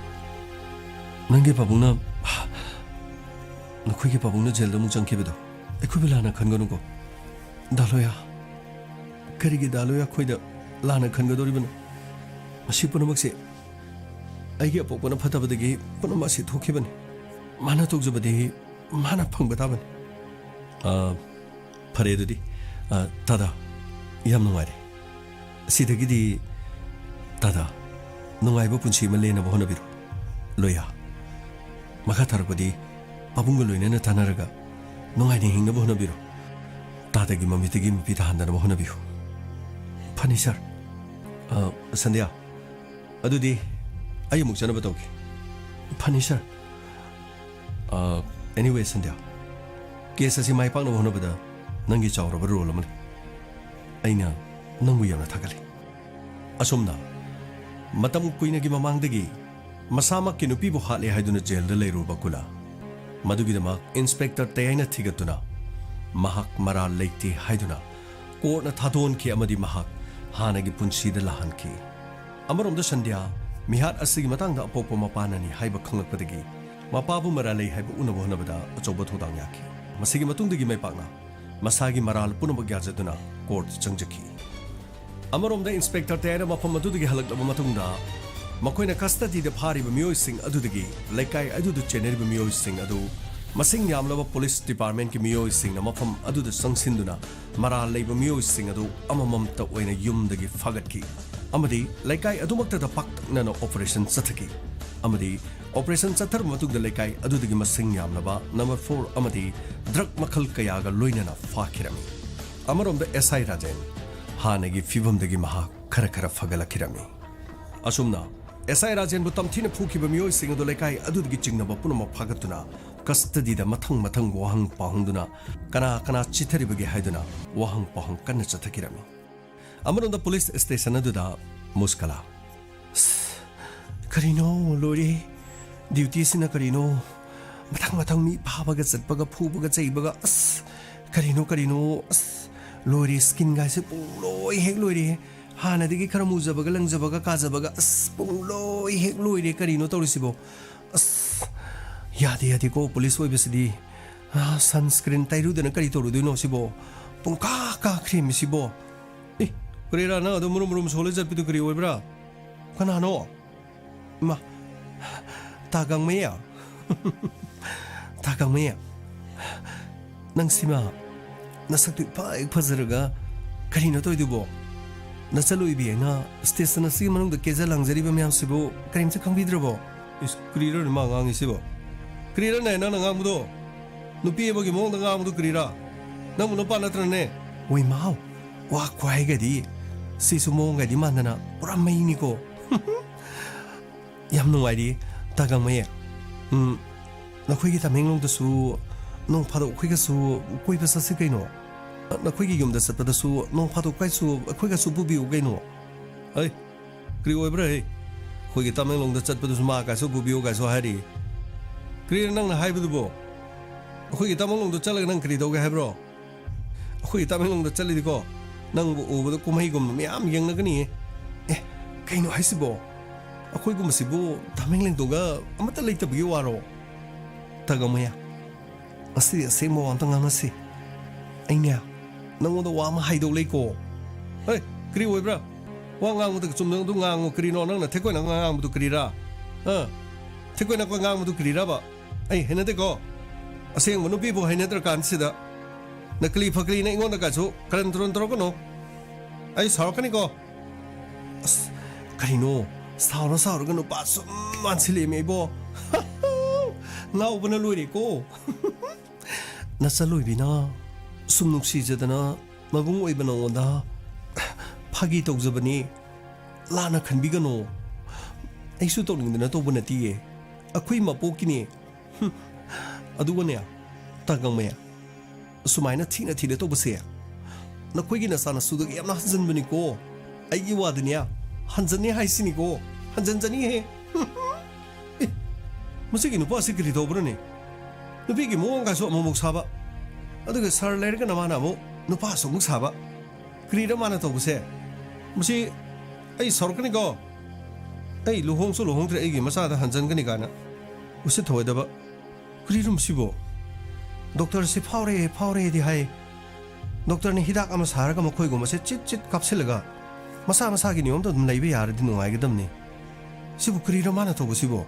ꯅꯪꯒꯤ ꯄꯥꯕꯨꯡꯅ, ꯅꯈꯣꯏꯒꯤ ꯄꯥꯕꯨꯡꯅ ꯖꯦꯜꯗ ꯑꯃꯨꯛ ꯆꯪꯈꯤꯕꯗꯣ ꯑꯩꯈꯣꯏꯕꯨ ꯂꯥꯟꯅ ꯈꯟꯒꯅꯨꯀꯣ꯫ ꯗꯥꯂꯣꯌꯥ, ꯀꯔꯤꯒꯤ ꯗꯥꯂꯣꯌꯥ ꯑꯩꯈꯣꯏꯗ ꯂꯥꯟꯅ ꯈꯟꯒꯗꯧꯔꯤꯕꯅꯣ? ꯃꯁꯤ ꯄꯨꯝꯅꯃꯛꯁꯦ ꯑꯩꯒꯤ ꯑꯄꯣꯛꯄꯅ ꯐꯠꯇꯕꯗꯒꯤ ꯄꯨꯝꯅꯃꯛ ꯑꯁꯤ ꯊꯣꯛꯈꯤꯕꯅꯤ꯫ ꯃꯥꯅ ꯇꯧꯖꯕꯗꯤ ꯃꯥꯅ ꯐꯪꯕ ꯇꯥꯕꯅꯤ꯫ ꯑ, ꯐꯔꯦ ꯑꯗꯨꯗꯤ꯫ ꯑ, ꯇꯥꯗꯥ, ꯌꯥꯝ ꯅꯨꯡꯉꯥꯏꯔꯦ꯫ ꯁꯤꯗꯒꯤꯗꯤ ꯇꯥꯗꯥ, ꯅꯨꯡꯉꯥꯏꯕ ꯄꯨꯟꯁꯤ ꯑꯃ ꯂꯦꯟꯅꯕ ꯍꯣꯠꯅꯕꯤꯔꯣ꯫ ꯂꯣꯌꯥ, ꯃꯈꯥ ꯇꯥꯔꯛꯄꯗꯤ ꯄꯥꯕꯨꯡꯒ ꯂꯣꯏꯅꯅ ꯇꯥꯟꯅꯔꯒ ꯅꯨꯡꯉꯥꯏꯅ ꯍꯤꯡꯅꯕ ꯍꯣꯠꯅꯕꯤꯔꯣ꯫ ꯇꯥꯗꯥꯒꯤ ꯃꯃꯤꯠꯇꯒꯤ ꯃꯄꯤ ꯇꯥꯍꯟꯗꯅꯕ ꯍꯣꯠꯅꯕꯤꯌꯨ꯫ ꯐꯅꯤ, ꯁꯥꯔ꯫ ꯑ, ꯁꯟꯙ꯭ꯌꯥ, ꯑꯗꯨꯗꯤ ꯑꯩ ꯑꯃꯨꯛ ꯆꯠꯅꯕ ꯇꯧꯒꯦ꯫ ꯐꯅꯤ, ꯁꯥꯔ꯫ ꯑ, anyway, ꯁꯟꯙ꯭ꯌꯥ, ꯀꯦꯁ ꯑꯁꯤ ꯃꯥꯏ ꯄꯥꯛꯅꯕ ꯍꯣꯠꯅꯕꯗ ꯅꯪꯒꯤ ꯆꯥꯎꯔꯕ ꯔꯣꯜ ꯑꯃ ꯂꯩ꯫ ꯑꯩꯅ ꯅꯪꯕꯨ ꯌꯥꯝꯅ ꯊꯥꯒꯠꯂꯤ꯫ ꯑꯁꯣꯝꯅ ꯃꯇꯝ ꯀꯨꯏꯅꯒꯤ ꯃꯃꯥꯡꯗꯒꯤ ꯃꯁꯥꯃꯛꯀꯤ ꯅꯨꯄꯤꯕꯨ ꯍꯥꯠꯂꯦ ꯍꯥꯏꯗꯨꯅ ꯖꯦꯜꯗ ꯂꯩꯔꯨꯕ ꯀꯨꯂꯥ, ꯃꯗꯨꯒꯤꯗꯃꯛ ꯏꯟꯁꯄꯦꯛꯇꯔ ꯇꯌꯥꯏꯅ ꯊꯤꯒꯠꯇꯨꯅ ꯃꯍꯥꯛ ꯃꯔꯥꯜ ꯂꯩꯇꯦ ꯍꯥꯏꯗꯨꯅ ꯀꯣꯔꯠꯅ ꯊꯥꯗꯣꯟꯈꯤ ꯑꯃꯗꯤ ꯃꯍꯥꯛ ꯍꯥꯟꯅꯒꯤ ꯄꯨꯟꯁꯤꯗ ꯂꯥꯛꯍꯟꯈꯤ꯫ ꯑꯃꯔꯣꯝꯗ ꯁꯟꯙ꯭ꯌꯥ ꯃꯤꯍꯥꯠ ꯑꯁꯤꯒꯤ ꯃꯇꯥꯡꯗ ꯑꯄꯣꯛꯄ ꯃꯄꯥꯅꯅꯤ ꯍꯥꯏꯕ ꯈꯪꯂꯛꯄꯗꯒꯤ ꯃꯄꯥꯕꯨ ꯃꯔꯥꯜ ꯂꯩ ꯍꯥꯏꯕ ꯎꯅꯕ ꯍꯣꯠꯅꯕꯗ ꯑꯆꯧꯕ ꯊꯧꯗꯥꯡ ꯌꯥꯈꯤ꯫ ꯃꯁꯤꯒꯤ ꯃꯇꯨꯡꯗꯒꯤ ꯃꯥꯏꯄꯥꯛꯅ ꯃꯁꯥꯒꯤ ꯃꯔꯥꯜ ꯄꯨꯝꯅꯃꯛ ꯌꯥꯖꯗꯨꯅ ꯀꯣꯔꯠ ꯆꯪꯖꯈꯤ꯫ ꯑꯃꯔꯣꯝꯗ ꯏꯟꯁꯄꯦꯛꯇꯔ ꯇꯌꯥꯏꯅ ꯃꯐꯝ ꯑꯗꯨꯗꯒꯤ ꯍꯜꯂꯛꯂꯕ ꯃꯇꯨꯡꯗ ꯃꯈꯣꯏꯅ ꯀꯁꯇꯗꯤꯗ ꯐꯥꯔꯤꯕ ꯃꯤꯑꯣꯏꯁꯤꯡ ꯑꯗꯨꯗꯒꯤ ꯂꯩꯀꯥꯏ ꯑꯗꯨꯗ ꯆꯦꯟꯅꯔꯤꯕ ꯃꯤꯑꯣꯏꯁꯤꯡ ꯑꯗꯨ ꯃꯁꯤꯡ ꯌꯥꯝꯂꯕ ꯄꯨꯂꯤꯁ ꯗꯤꯄꯥꯔꯠꯃꯦꯟꯠꯀꯤ ꯃꯤꯑꯣꯏꯁꯤꯡꯅ ꯃꯐꯝ ꯑꯗꯨꯗ ꯆꯪꯁꯤꯟꯗꯨꯅ ꯃꯔꯥꯜ ꯂꯩꯕ ꯃꯤꯑꯣꯏꯁꯤꯡ ꯑꯗꯨ ꯑꯃꯃꯝꯇ ꯑꯣꯏꯅ ꯌꯨꯝꯗꯒꯤ ꯐꯥꯒꯠꯈꯤ ꯑꯃꯗꯤ ꯂꯩꯀꯥꯏ ꯑꯗꯨꯃꯛꯇꯗ ꯄꯥꯛꯇꯛꯅꯅ ꯑꯣꯄꯔꯦꯁꯟ ꯆꯠꯊꯈꯤ ꯑꯃꯗꯤ ꯑꯣꯄꯔꯦꯁꯟ ꯆꯠꯊꯔꯕ ꯃꯇꯨꯡꯗ ꯂꯩꯀꯥꯏ ꯑꯗꯨꯗꯒꯤ ꯃꯁꯤꯡ ꯌꯥꯝꯂꯕ ꯅꯝꯕꯔ ꯐꯣꯔ ꯑꯃꯗꯤ ꯗ꯭ꯔꯒ ꯃꯈꯜ ꯀꯌꯥꯒ ꯂꯣꯏꯅꯅ ꯐꯥꯈꯤꯔꯝꯃꯤ꯫ ꯑꯃꯔꯣꯝꯗ ꯑꯦꯁ ꯑꯥꯏ ꯔꯥꯖꯦꯟ ꯍꯥꯟꯅꯒꯤ ꯐꯤꯕꯝꯗꯒꯤ ꯃꯍꯥꯛ ꯈꯔ ꯈꯔ ꯐꯒꯠꯂꯛꯈꯤꯔꯝꯃꯤ꯫ ꯑꯁꯨꯝꯅ ꯑꯦꯁ ꯑꯥꯏ ꯔꯥꯖꯦꯟꯕꯨ ꯇꯝꯊꯤꯅ ꯐꯨꯈꯤꯕ ꯃꯤꯑꯣꯏꯁꯤꯡ ꯑꯗꯨ ꯂꯩꯀꯥꯏ ꯑꯗꯨꯗꯒꯤ ꯆꯤꯡꯅꯕ ꯄꯨꯝꯅꯃꯛ ꯐꯥꯒꯠꯇꯨꯅ ꯀꯁꯇꯗꯤꯗ ꯃꯊꯪ ꯃꯊꯪ ꯋꯥꯍꯪ ꯄꯥꯎꯍꯪꯗꯨꯅ ꯀꯅꯥ ꯀꯅꯥ ꯆꯤꯠꯊꯔꯤꯕꯒꯦ ꯍꯥꯏꯗꯨꯅ ꯋꯥꯍꯪ ꯄꯥꯎꯍꯪ ꯀꯟꯅ ꯆꯠꯊꯈꯤꯔꯝꯃꯤ꯫ ꯑꯃꯔꯣꯝꯗ ꯄꯨꯂꯤꯁ ꯁ꯭ꯇꯦꯁꯟ ꯑꯗꯨꯗ ꯃꯨꯁꯀꯂꯥ, "ꯑꯁ, ꯀꯔꯤꯅꯣ ꯂꯣꯏꯔꯦ, ꯗ꯭ꯌꯨꯇꯤꯁꯤꯅ ꯀꯔꯤꯅꯣ, ꯃꯊꯪ ꯃꯊꯪ ꯃꯤ ꯐꯥꯕꯒ ꯆꯠꯄꯒ ꯐꯨꯕꯒ ꯆꯩꯕꯒ, ꯑꯁ, ꯀꯔꯤꯅꯣ ꯀꯔꯤꯅꯣ, ꯑꯁ, ꯂꯣꯏꯔꯦ, ꯁ꯭ꯀꯤꯟꯒꯥꯏꯁꯦ ꯄꯨꯡꯂꯣꯏ ꯍꯦꯛ ꯂꯣꯏꯔꯦ, ꯍꯥꯟꯅꯗꯒꯤ ꯈꯔ ꯃꯨꯖꯕꯒ ꯂꯪꯖꯕꯒ ꯀꯥꯖꯕꯒ, ꯑꯁ, ꯄꯨꯡꯂꯣꯏ ꯍꯦꯛ ꯂꯣꯏꯔꯦ, ꯀꯔꯤꯅꯣ ꯇꯧꯔꯤꯁꯤꯕꯣ? ꯑꯁ, ꯌꯥꯗꯦ ꯌꯥꯗꯦꯀꯣ ꯄꯨꯂꯤꯁ ꯑꯣꯏꯕꯁꯤꯗꯤ, ꯑꯥ, ꯁꯟꯁꯀ꯭ꯔꯤꯟ ꯇꯩꯔꯨꯗꯅ ꯀꯔꯤ ꯇꯧꯔꯨꯗꯣꯏꯅꯣ ꯁꯤꯕꯣ? ꯄꯨꯡꯀꯥ ꯀꯥꯈ꯭ꯔꯦꯃꯤ ꯁꯤꯕꯣ꯫ ꯑꯦ, ꯀꯔꯤꯔꯥ ꯅꯪ ꯑꯗꯨꯝ ꯃꯔꯨꯝ ꯃꯔꯨꯝ ꯁꯣꯜꯂ ꯆꯠꯄꯤꯗꯨ ꯀꯔꯤ ꯑꯣꯏꯕ꯭ꯔꯥ? ꯀꯅꯥꯅꯣ? ꯏꯃꯥ, ꯇꯥ ꯒꯥꯡꯃꯩ? ꯇꯥ ꯒꯥꯡꯃꯩ, ꯅꯪ ꯁꯤꯃ ꯅꯁꯛꯇꯨ ꯏꯐ ꯍꯦꯛ ꯐꯖꯔꯒ ꯀꯔꯤꯅꯣ ꯇꯧꯔꯤꯗꯨꯕꯣ? ꯅꯆꯠꯂꯨꯏꯕꯤ ꯑꯩꯅ ꯁ꯭ꯇꯦꯁꯟ ꯑꯁꯤꯒꯤ ꯃꯅꯨꯡꯗ ꯀꯦꯖ ꯂꯥꯡꯖꯔꯤꯕ ꯃꯌꯥꯝꯁꯤꯕꯨ ꯀꯔꯤꯝꯇ ꯈꯪꯕꯤꯗ꯭ꯔꯕꯣ? ꯏꯁ, ꯀꯔꯤꯔꯅꯦ ꯃꯥ ꯉꯥꯡꯉꯤꯁꯤꯕꯣ? ꯀꯔꯤꯔꯅꯦ ꯅꯪꯅ ꯉꯥꯡꯕꯗꯣ? ꯅꯨꯄꯤ ꯑꯃꯒꯤ ꯃꯑꯣꯡꯗ ꯉꯥꯡꯕꯗꯣ ꯀꯔꯤꯔꯥ? ꯅꯪꯕꯨ ꯅꯨꯄꯥ ꯅꯠꯇ꯭ꯔꯅꯦ? ꯍꯣꯏ ꯃꯥꯎ, ꯋꯥ ꯈꯨꯍꯥꯏꯒꯗꯤ, ꯁꯤꯁꯨ ꯃꯑꯣꯡꯒꯗꯤ ꯃꯥꯟꯗꯅ ꯄꯨꯔꯥ ꯃꯩꯅꯤꯀꯣ꯫ ꯌꯥꯝ ꯅꯨꯡꯉꯥꯏꯔꯤ, ꯇꯥ ꯒꯥꯡꯃꯩ꯫ ꯎꯝ, ꯅꯈꯣꯏꯒꯤ ꯇꯃꯦꯡꯂꯣꯡꯗꯁꯨ ꯅꯣꯡ ꯐꯥꯗꯣꯛ ꯑꯩꯈꯣꯏꯒꯁꯨ ꯀꯣꯏꯕ ꯆꯠꯁꯤ ꯀꯩꯅꯣ? ꯅꯈꯣꯏꯒꯤ ꯌꯨꯝꯗ ꯆꯠꯄꯗꯁꯨ ꯅꯣꯡ ꯐꯥꯗꯣꯛ ꯀꯥꯏꯁꯨ ꯑꯩꯈꯣꯏꯒꯁꯨ ꯄꯨꯕꯤꯌꯨ ꯀꯩꯅꯣ? ꯑꯩ, ꯀꯔꯤ ꯑꯣꯏꯕ꯭ꯔꯥ ꯍꯦ? ꯑꯩꯈꯣꯏꯒꯤ ꯇꯃꯦꯡꯂꯣꯡꯗ ꯆꯠꯄꯗꯁꯨ ꯃꯥ ꯀꯥꯏꯁꯨ ꯄꯨꯕꯤꯌꯨ ꯀꯥꯏꯁꯨ ꯍꯥꯏꯔꯤ꯫ ꯀꯔꯤꯅꯣ ꯅꯪꯅ ꯍꯥꯏꯕꯗꯨꯕꯣ? ꯑꯩꯈꯣꯏꯒꯤ ꯇꯃꯦꯡꯂꯣꯡꯗ ꯆꯠꯂꯒ ꯅꯪ ꯀꯔꯤ ꯇꯧꯒꯦ ꯍꯥꯏꯕ꯭ꯔꯣ? ꯑꯩꯈꯣꯏ ꯇꯃꯦꯡꯂꯣꯡꯗ ꯆꯠꯂꯗꯤꯀꯣ, ꯅꯪꯕꯨ ꯎꯕꯗ ꯀꯨꯝꯍꯩꯒꯨꯝꯅ ꯃꯌꯥꯝ ꯌꯦꯡꯅꯒꯅꯤꯌꯦ꯫ ꯑꯦ, ꯀꯩꯅꯣ ꯍꯥꯏꯁꯤꯕꯣ? ꯑꯩꯈꯣꯏꯒꯨꯝꯕꯁꯤꯕꯨ ꯇꯃꯦꯡꯂꯣꯡꯗꯒ ꯑꯃꯠꯇ ꯂꯩꯇꯕꯒꯤ ꯋꯥꯔꯣ? ꯇꯥꯒꯃꯌꯥ, ꯉꯁꯤꯗꯤ ꯑꯁꯦꯡꯕ ꯋꯥ ꯑꯝꯇ ꯉꯥꯡꯅꯁꯤ꯫ ꯑꯩꯅꯦ, ꯅꯪꯉꯣꯟꯗ ꯋꯥ ꯑꯃ ꯍꯥꯏꯗꯧ ꯂꯩꯀꯣ꯫ ꯍꯦ, ꯀꯔꯤ ꯑꯣꯏꯕ꯭ꯔꯥ? ꯋꯥ ꯉꯥꯡꯕꯗ ꯆꯨꯝꯅ ꯑꯗꯨꯝ ꯉꯥꯡꯉꯨ꯫ ꯀꯔꯤꯅꯣ ꯅꯪꯅ ꯊꯦꯛꯀꯣꯏꯅ ꯉꯥꯡꯕꯗꯨ ꯀꯔꯤꯔꯥ? ꯑ? ꯊꯦꯛꯀꯣꯏꯅ ꯉꯥꯡꯕꯗꯨ ꯀꯔꯤꯔꯕ? ꯑꯩ ꯍꯩꯅꯗꯦꯀꯣ꯫ ꯑꯁꯦꯡꯕ ꯅꯨꯄꯤꯕꯨ ꯍꯩꯅꯗ꯭ꯔꯀꯥꯟꯁꯤꯗ ꯅꯀꯂꯤ ꯐꯀꯂꯤꯅ ꯑꯩꯉꯣꯟꯗ ꯀꯥꯏꯁꯨ ꯀꯔꯟ ꯇꯨꯔꯟ ꯇꯧꯔꯛꯀꯅꯣ꯫ ꯑꯩ ꯁꯥꯎꯔꯛꯀꯅꯤꯀꯣ꯫ ꯑꯁ, ꯀꯔꯤꯅꯣ? ꯁꯥꯎꯔ ꯁꯥꯎꯔꯒ ꯅꯨꯄꯥ ꯁꯨꯝ ꯃꯥꯟꯁꯤꯜꯂꯛꯑꯦꯃꯦ ꯑꯩꯕꯣ꯫ ꯉꯥꯎꯕꯅ ꯂꯣꯏꯔꯦꯀꯣ꯫ ꯅꯆꯜꯂꯣꯏꯕꯤꯅ ꯁꯨꯝ ꯅꯨꯡꯁꯤꯖꯗꯅ ꯃꯕꯨꯡ ꯑꯣꯏꯕ ꯅꯉꯣꯟꯗ ꯐꯥꯒꯤ ꯇꯧꯖꯕꯅꯤ꯫ ꯂꯥꯟꯅ ꯈꯟꯕꯤꯒꯅꯣ꯫ ꯑꯩꯁꯨ ꯇꯧꯅꯤꯡꯗꯅ ꯇꯧꯕ ꯅꯠꯇꯤꯌꯦ꯫ ꯑꯩꯈꯣꯏ ꯃꯄꯣꯛꯀꯤꯅꯦ꯫ ꯍꯨꯝ꯫ ꯑꯗꯨꯒꯅꯦ, ꯇꯥꯒꯪꯃꯩ, ꯁꯨꯃꯥꯏꯅ ꯊꯤꯅ ꯊꯤꯅ ꯇꯧꯕꯁꯦ ꯅꯈꯣꯏꯒꯤ ꯅꯆꯥꯅꯁꯨꯗꯒꯤ ꯌꯥꯝꯅ ꯍꯟꯖꯟꯕꯅꯤꯀꯣ꯫ ꯑꯩꯒꯤ ꯋꯥꯗꯤꯅꯦ, ꯍꯟꯖꯟꯅꯤ ꯍꯥꯏꯁꯤꯅꯤꯀꯣ꯫ ꯍꯟꯖꯟꯖꯅꯤꯍꯦ꯫ ꯑꯦ, ꯃꯁꯤꯒꯤ ꯅꯨꯄꯥꯁꯤ ꯀꯔꯤ ꯇꯧꯕ꯭ꯔꯅꯦ? ꯅꯨꯄꯤꯒꯤ ꯃꯑꯣꯡꯒꯁꯨ ꯑꯃꯨꯛꯃꯨꯛ ꯁꯥꯕ, ꯑꯗꯨꯒ ꯁꯥꯔ ꯂꯩꯔꯒꯅ ꯃꯥꯅ ꯑꯃꯨꯛ ꯅꯨꯄꯥꯁꯨ ꯑꯃꯨꯛ ꯁꯥꯕ꯫ ꯀꯔꯤꯔ ꯃꯥꯅ ꯇꯧꯕꯁꯦ? ꯃꯁꯤ ꯑꯩ ꯁꯥꯎꯔꯛꯀꯅꯤꯀꯣ꯫ ꯑꯩ ꯂꯨꯍꯣꯡꯁꯨ ꯂꯨꯍꯣꯡꯗ꯭ꯔꯦ, ꯑꯩꯒꯤ ꯃꯆꯥꯗ ꯍꯟꯖꯟꯒꯅꯤ ꯀꯥꯏꯅ꯫ ꯎꯁꯤꯠ ꯊꯑꯣꯏꯗꯕ꯫ ꯀꯔꯤꯅꯣ ꯃꯁꯤꯕꯣ? ꯗꯣꯛꯇꯔꯁꯤ ꯐꯥꯎꯔꯦ, ꯐꯥꯎꯔꯦꯗꯤ ꯍꯥꯏ꯫ ꯗꯣꯛꯇꯔꯅ ꯍꯤꯗꯥꯛ ꯑꯃ ꯁꯥꯔꯒ ꯃꯈꯣꯏꯒꯨꯝꯕꯁꯦ ꯆꯤꯠ ꯆꯤꯠ ꯀꯥꯞꯁꯤꯜꯂꯒ ꯃꯁꯥ ꯃꯁꯥꯒꯤ ꯅꯤꯌꯣꯝꯗ ꯑꯗꯨꯝ ꯂꯩꯕ ꯌꯥꯔꯗꯤ ꯅꯨꯡꯉꯥꯏꯒꯗꯕꯅꯤ꯫ ꯁꯤꯕꯨ ꯀꯔꯤꯅꯣ ꯃꯥꯅ ꯇꯧꯕꯁꯤꯕꯣ?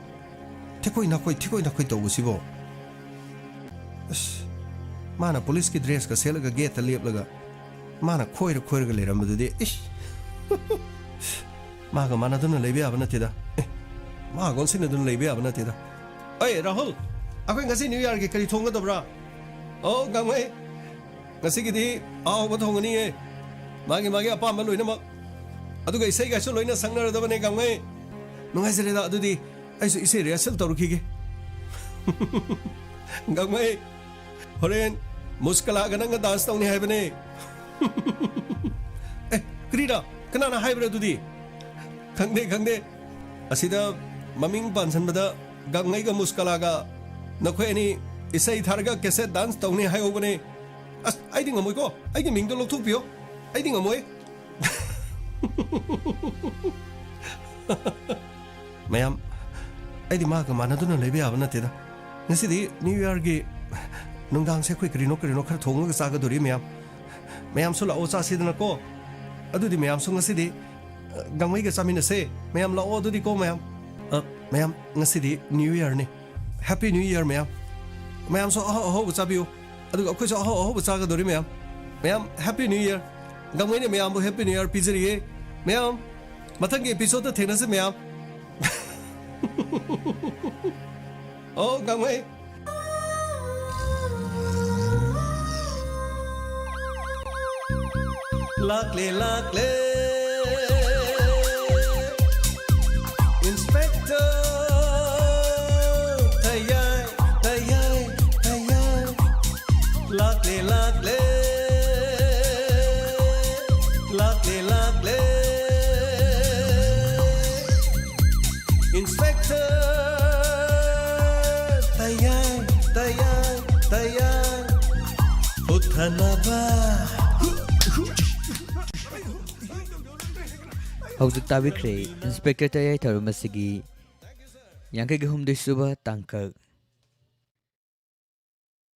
ꯊꯦꯛꯀꯣꯏ ꯅꯥꯀꯣꯏ, ꯊꯦꯛꯀꯣꯏ ꯅꯥꯀꯣꯏ ꯇꯧꯕꯁꯤꯕꯣ? ꯑꯁ, ꯃꯥꯅ ꯄꯨꯂꯤꯁꯀꯤ ꯗ꯭ꯔꯦꯁꯀ ꯁꯦꯠꯂꯒ ꯒꯦꯠꯇ ꯂꯦꯞꯂꯒ ꯃꯥꯅ ꯈꯣꯏꯔ ꯈꯣꯏꯔꯒ ꯂꯩꯔꯝꯕꯗꯨꯗꯤ, ꯏꯁ! ꯃꯥꯒ ꯃꯥꯟꯅꯗꯨꯅ ꯂꯩꯕ ꯌꯥꯕ ꯅꯠꯇꯦꯗ꯫ ꯑꯦ, ꯃꯥꯒ ꯑꯣꯟꯁꯤꯟꯅꯗꯨꯅ ꯂꯩꯕ ꯌꯥꯕ ꯅꯠꯇꯦꯗ꯫ ꯑꯩ, ꯔꯥꯍꯨꯜ, ꯑꯩꯈꯣꯏ ꯉꯁꯤ ꯅ꯭ꯌꯨ ꯌꯥꯔꯒꯤ ꯀꯔꯤ ꯊꯣꯡꯒꯗꯕ꯭ꯔꯥ? ꯑꯣ, ꯒꯥꯡꯃꯩ, ꯉꯁꯤꯒꯤꯗꯤ ꯑꯍꯥꯎꯕ ꯊꯣꯡꯒꯅꯤꯌꯦ꯫ ꯃꯥꯒꯤ ꯃꯥꯒꯤ ꯑꯄꯥꯝꯕ ꯂꯣꯏꯅꯃꯛ꯫ ꯑꯗꯨꯒ ꯏꯁꯩꯒꯁꯨ ꯂꯣꯏꯅ ꯁꯛꯅꯔꯗꯕꯅꯦ, ꯒꯥꯡꯃꯩ꯫ ꯅꯨꯡꯉꯥꯏꯖꯔꯦꯗ, ꯑꯗꯨꯗꯤ ꯑꯩꯁꯨ ꯏꯁꯩ ꯔꯤꯍꯔꯁꯦꯜ ꯇꯧꯔꯨꯈꯤꯒꯦ꯫ ꯒꯥꯡꯃꯩ, ꯍꯣꯔꯦꯟ ꯃꯨꯁꯀꯂꯥꯒ ꯅꯪꯒ ꯗꯥꯟꯁ ꯇꯧꯅꯤ ꯍꯥꯏꯕꯅꯦ꯫ ꯑꯦ, ꯀꯔꯤꯔ? ꯀꯅꯥꯅ ꯍꯥꯏꯕ꯭ꯔꯥ ꯑꯗꯨꯗꯤ? ꯈꯪꯗꯦ, ꯈꯪꯗꯦ꯫ ꯑꯁꯤꯗ ꯃꯃꯤꯡ ꯄꯥꯟꯁꯟꯕꯗ ꯒꯥꯡꯉꯩꯒ ꯃꯨꯁꯀꯂꯥꯒ ꯅꯈꯣꯏ ꯑꯅꯤ ꯏꯁꯩ ꯊꯥꯔꯒ ꯀꯦꯁꯦꯠ ꯗꯥꯟꯁ ꯇꯧꯅꯤ ꯍꯥꯏꯍꯧꯕꯅꯦ꯫ ꯑꯁ, ꯑꯩꯗꯤ ꯉꯝꯃꯣꯏꯀꯣ꯫ ꯑꯩꯒꯤ ꯃꯤꯡꯗꯣ ꯂꯧꯊꯣꯛꯄꯤꯌꯣ꯫ ꯑꯩꯗꯤ ꯉꯝꯃꯣꯏ꯫ ꯃꯌꯥꯝ, ꯑꯩꯗꯤ ꯃꯥꯒ ꯃꯥꯟꯅꯗꯨꯅ ꯂꯩꯕ ꯌꯥꯕ ꯅꯠꯇꯦꯗ꯫ ꯉꯁꯤꯗꯤ ꯅ꯭ꯌꯨ ꯏꯌꯥꯔꯒꯤ ꯅꯨꯡꯗꯥꯡꯁꯦ ꯑꯩꯈꯣꯏ ꯀꯔꯤꯅꯣ ꯀꯔꯤꯅꯣ ꯈꯔ ꯊꯣꯡꯉꯒ ꯆꯥꯒꯗꯣꯔꯤ ꯃꯌꯥꯝ꯫ ꯃꯌꯥꯝꯁꯨ ꯂꯥꯛꯑꯣ ꯆꯥꯁꯤꯗꯅꯀꯣ꯫ ꯑꯗꯨꯗꯤ ꯃꯌꯥꯝꯁꯨ ꯉꯁꯤꯗꯤ, ꯑ, ꯒꯥꯡꯃꯩꯒ ꯆꯥꯃꯤꯟꯅꯁꯦ꯫ ꯃꯌꯥꯝ ꯂꯥꯛꯑꯣ ꯑꯗꯨꯗꯤꯀꯣ ꯃꯌꯥꯝ꯫ ꯑ, ꯃꯌꯥꯝ, ꯉꯁꯤꯗꯤ ꯅ꯭ꯌꯨ ꯏꯌꯥꯔꯅꯤ꯫ ꯍꯦꯄꯤ ꯅ꯭ꯌꯨ ꯏꯌꯥꯔ ꯃꯌꯥꯝ꯫ ꯃꯌꯥꯝꯁꯨ ꯑꯍꯥꯎ ꯑꯍꯥꯎꯕ ꯆꯥꯕꯤꯌꯨ꯫ ꯑꯗꯨꯒ ꯑꯩꯈꯣꯏꯁꯨ ꯑꯍꯥꯎ ꯑꯍꯥꯎꯕ ꯆꯥꯒꯗꯧꯔꯤ ꯃꯌꯥꯝ꯫ ꯃꯌꯥꯝ, ꯍꯦꯄꯤ ꯅ꯭ꯌꯨ ꯏꯌꯥꯔ꯫ ꯒꯥꯡꯃꯩꯅ ꯃꯌꯥꯝꯕꯨ ꯍꯦꯄꯤ ꯅ꯭ꯌꯨ ꯏꯌꯥꯔ ꯄꯤꯖꯔꯤꯌꯦ꯫ ꯃꯌꯥꯝ, ꯃꯊꯪꯒꯤ ꯑꯦꯄꯤꯁꯣꯗꯇ ꯊꯦꯡꯅꯁꯤ ꯃꯌꯥꯝ꯫ ꯑꯣ, ꯒꯥꯡꯃꯩ꯫ ꯂꯥꯛꯂꯦ, ꯂꯥꯛꯂꯦ꯫ ꯏꯟꯁꯄꯦꯛꯇꯔ ꯊꯌꯥꯏ, ꯊꯌꯥꯏ, ꯊꯌꯥꯏ꯫ ꯂꯥꯛꯂꯦ, ꯂꯥꯛꯂꯦ꯫ ꯂꯥꯛꯂꯦ, ꯂꯥꯛꯂꯦ꯫ ꯏꯟꯁꯄꯦꯛꯇꯔ ꯊꯌꯥꯏ, ꯊꯌꯥꯏ, ꯊꯌꯥꯏ꯫ ꯍꯨꯠꯊꯅꯕ꯫ ꯍꯧꯖꯤꯛ ꯇꯥꯕꯤꯈ꯭ꯔꯦ ꯏꯟꯁꯄꯦꯛꯇꯔ ꯊꯌꯥꯏ ꯊꯧꯔꯝ ꯑꯁꯤꯒꯤ ꯌꯥꯡꯈꯩꯒ ꯍꯨꯝꯗꯣꯏ ꯁꯨꯕ ꯇꯥꯡꯀꯛ꯫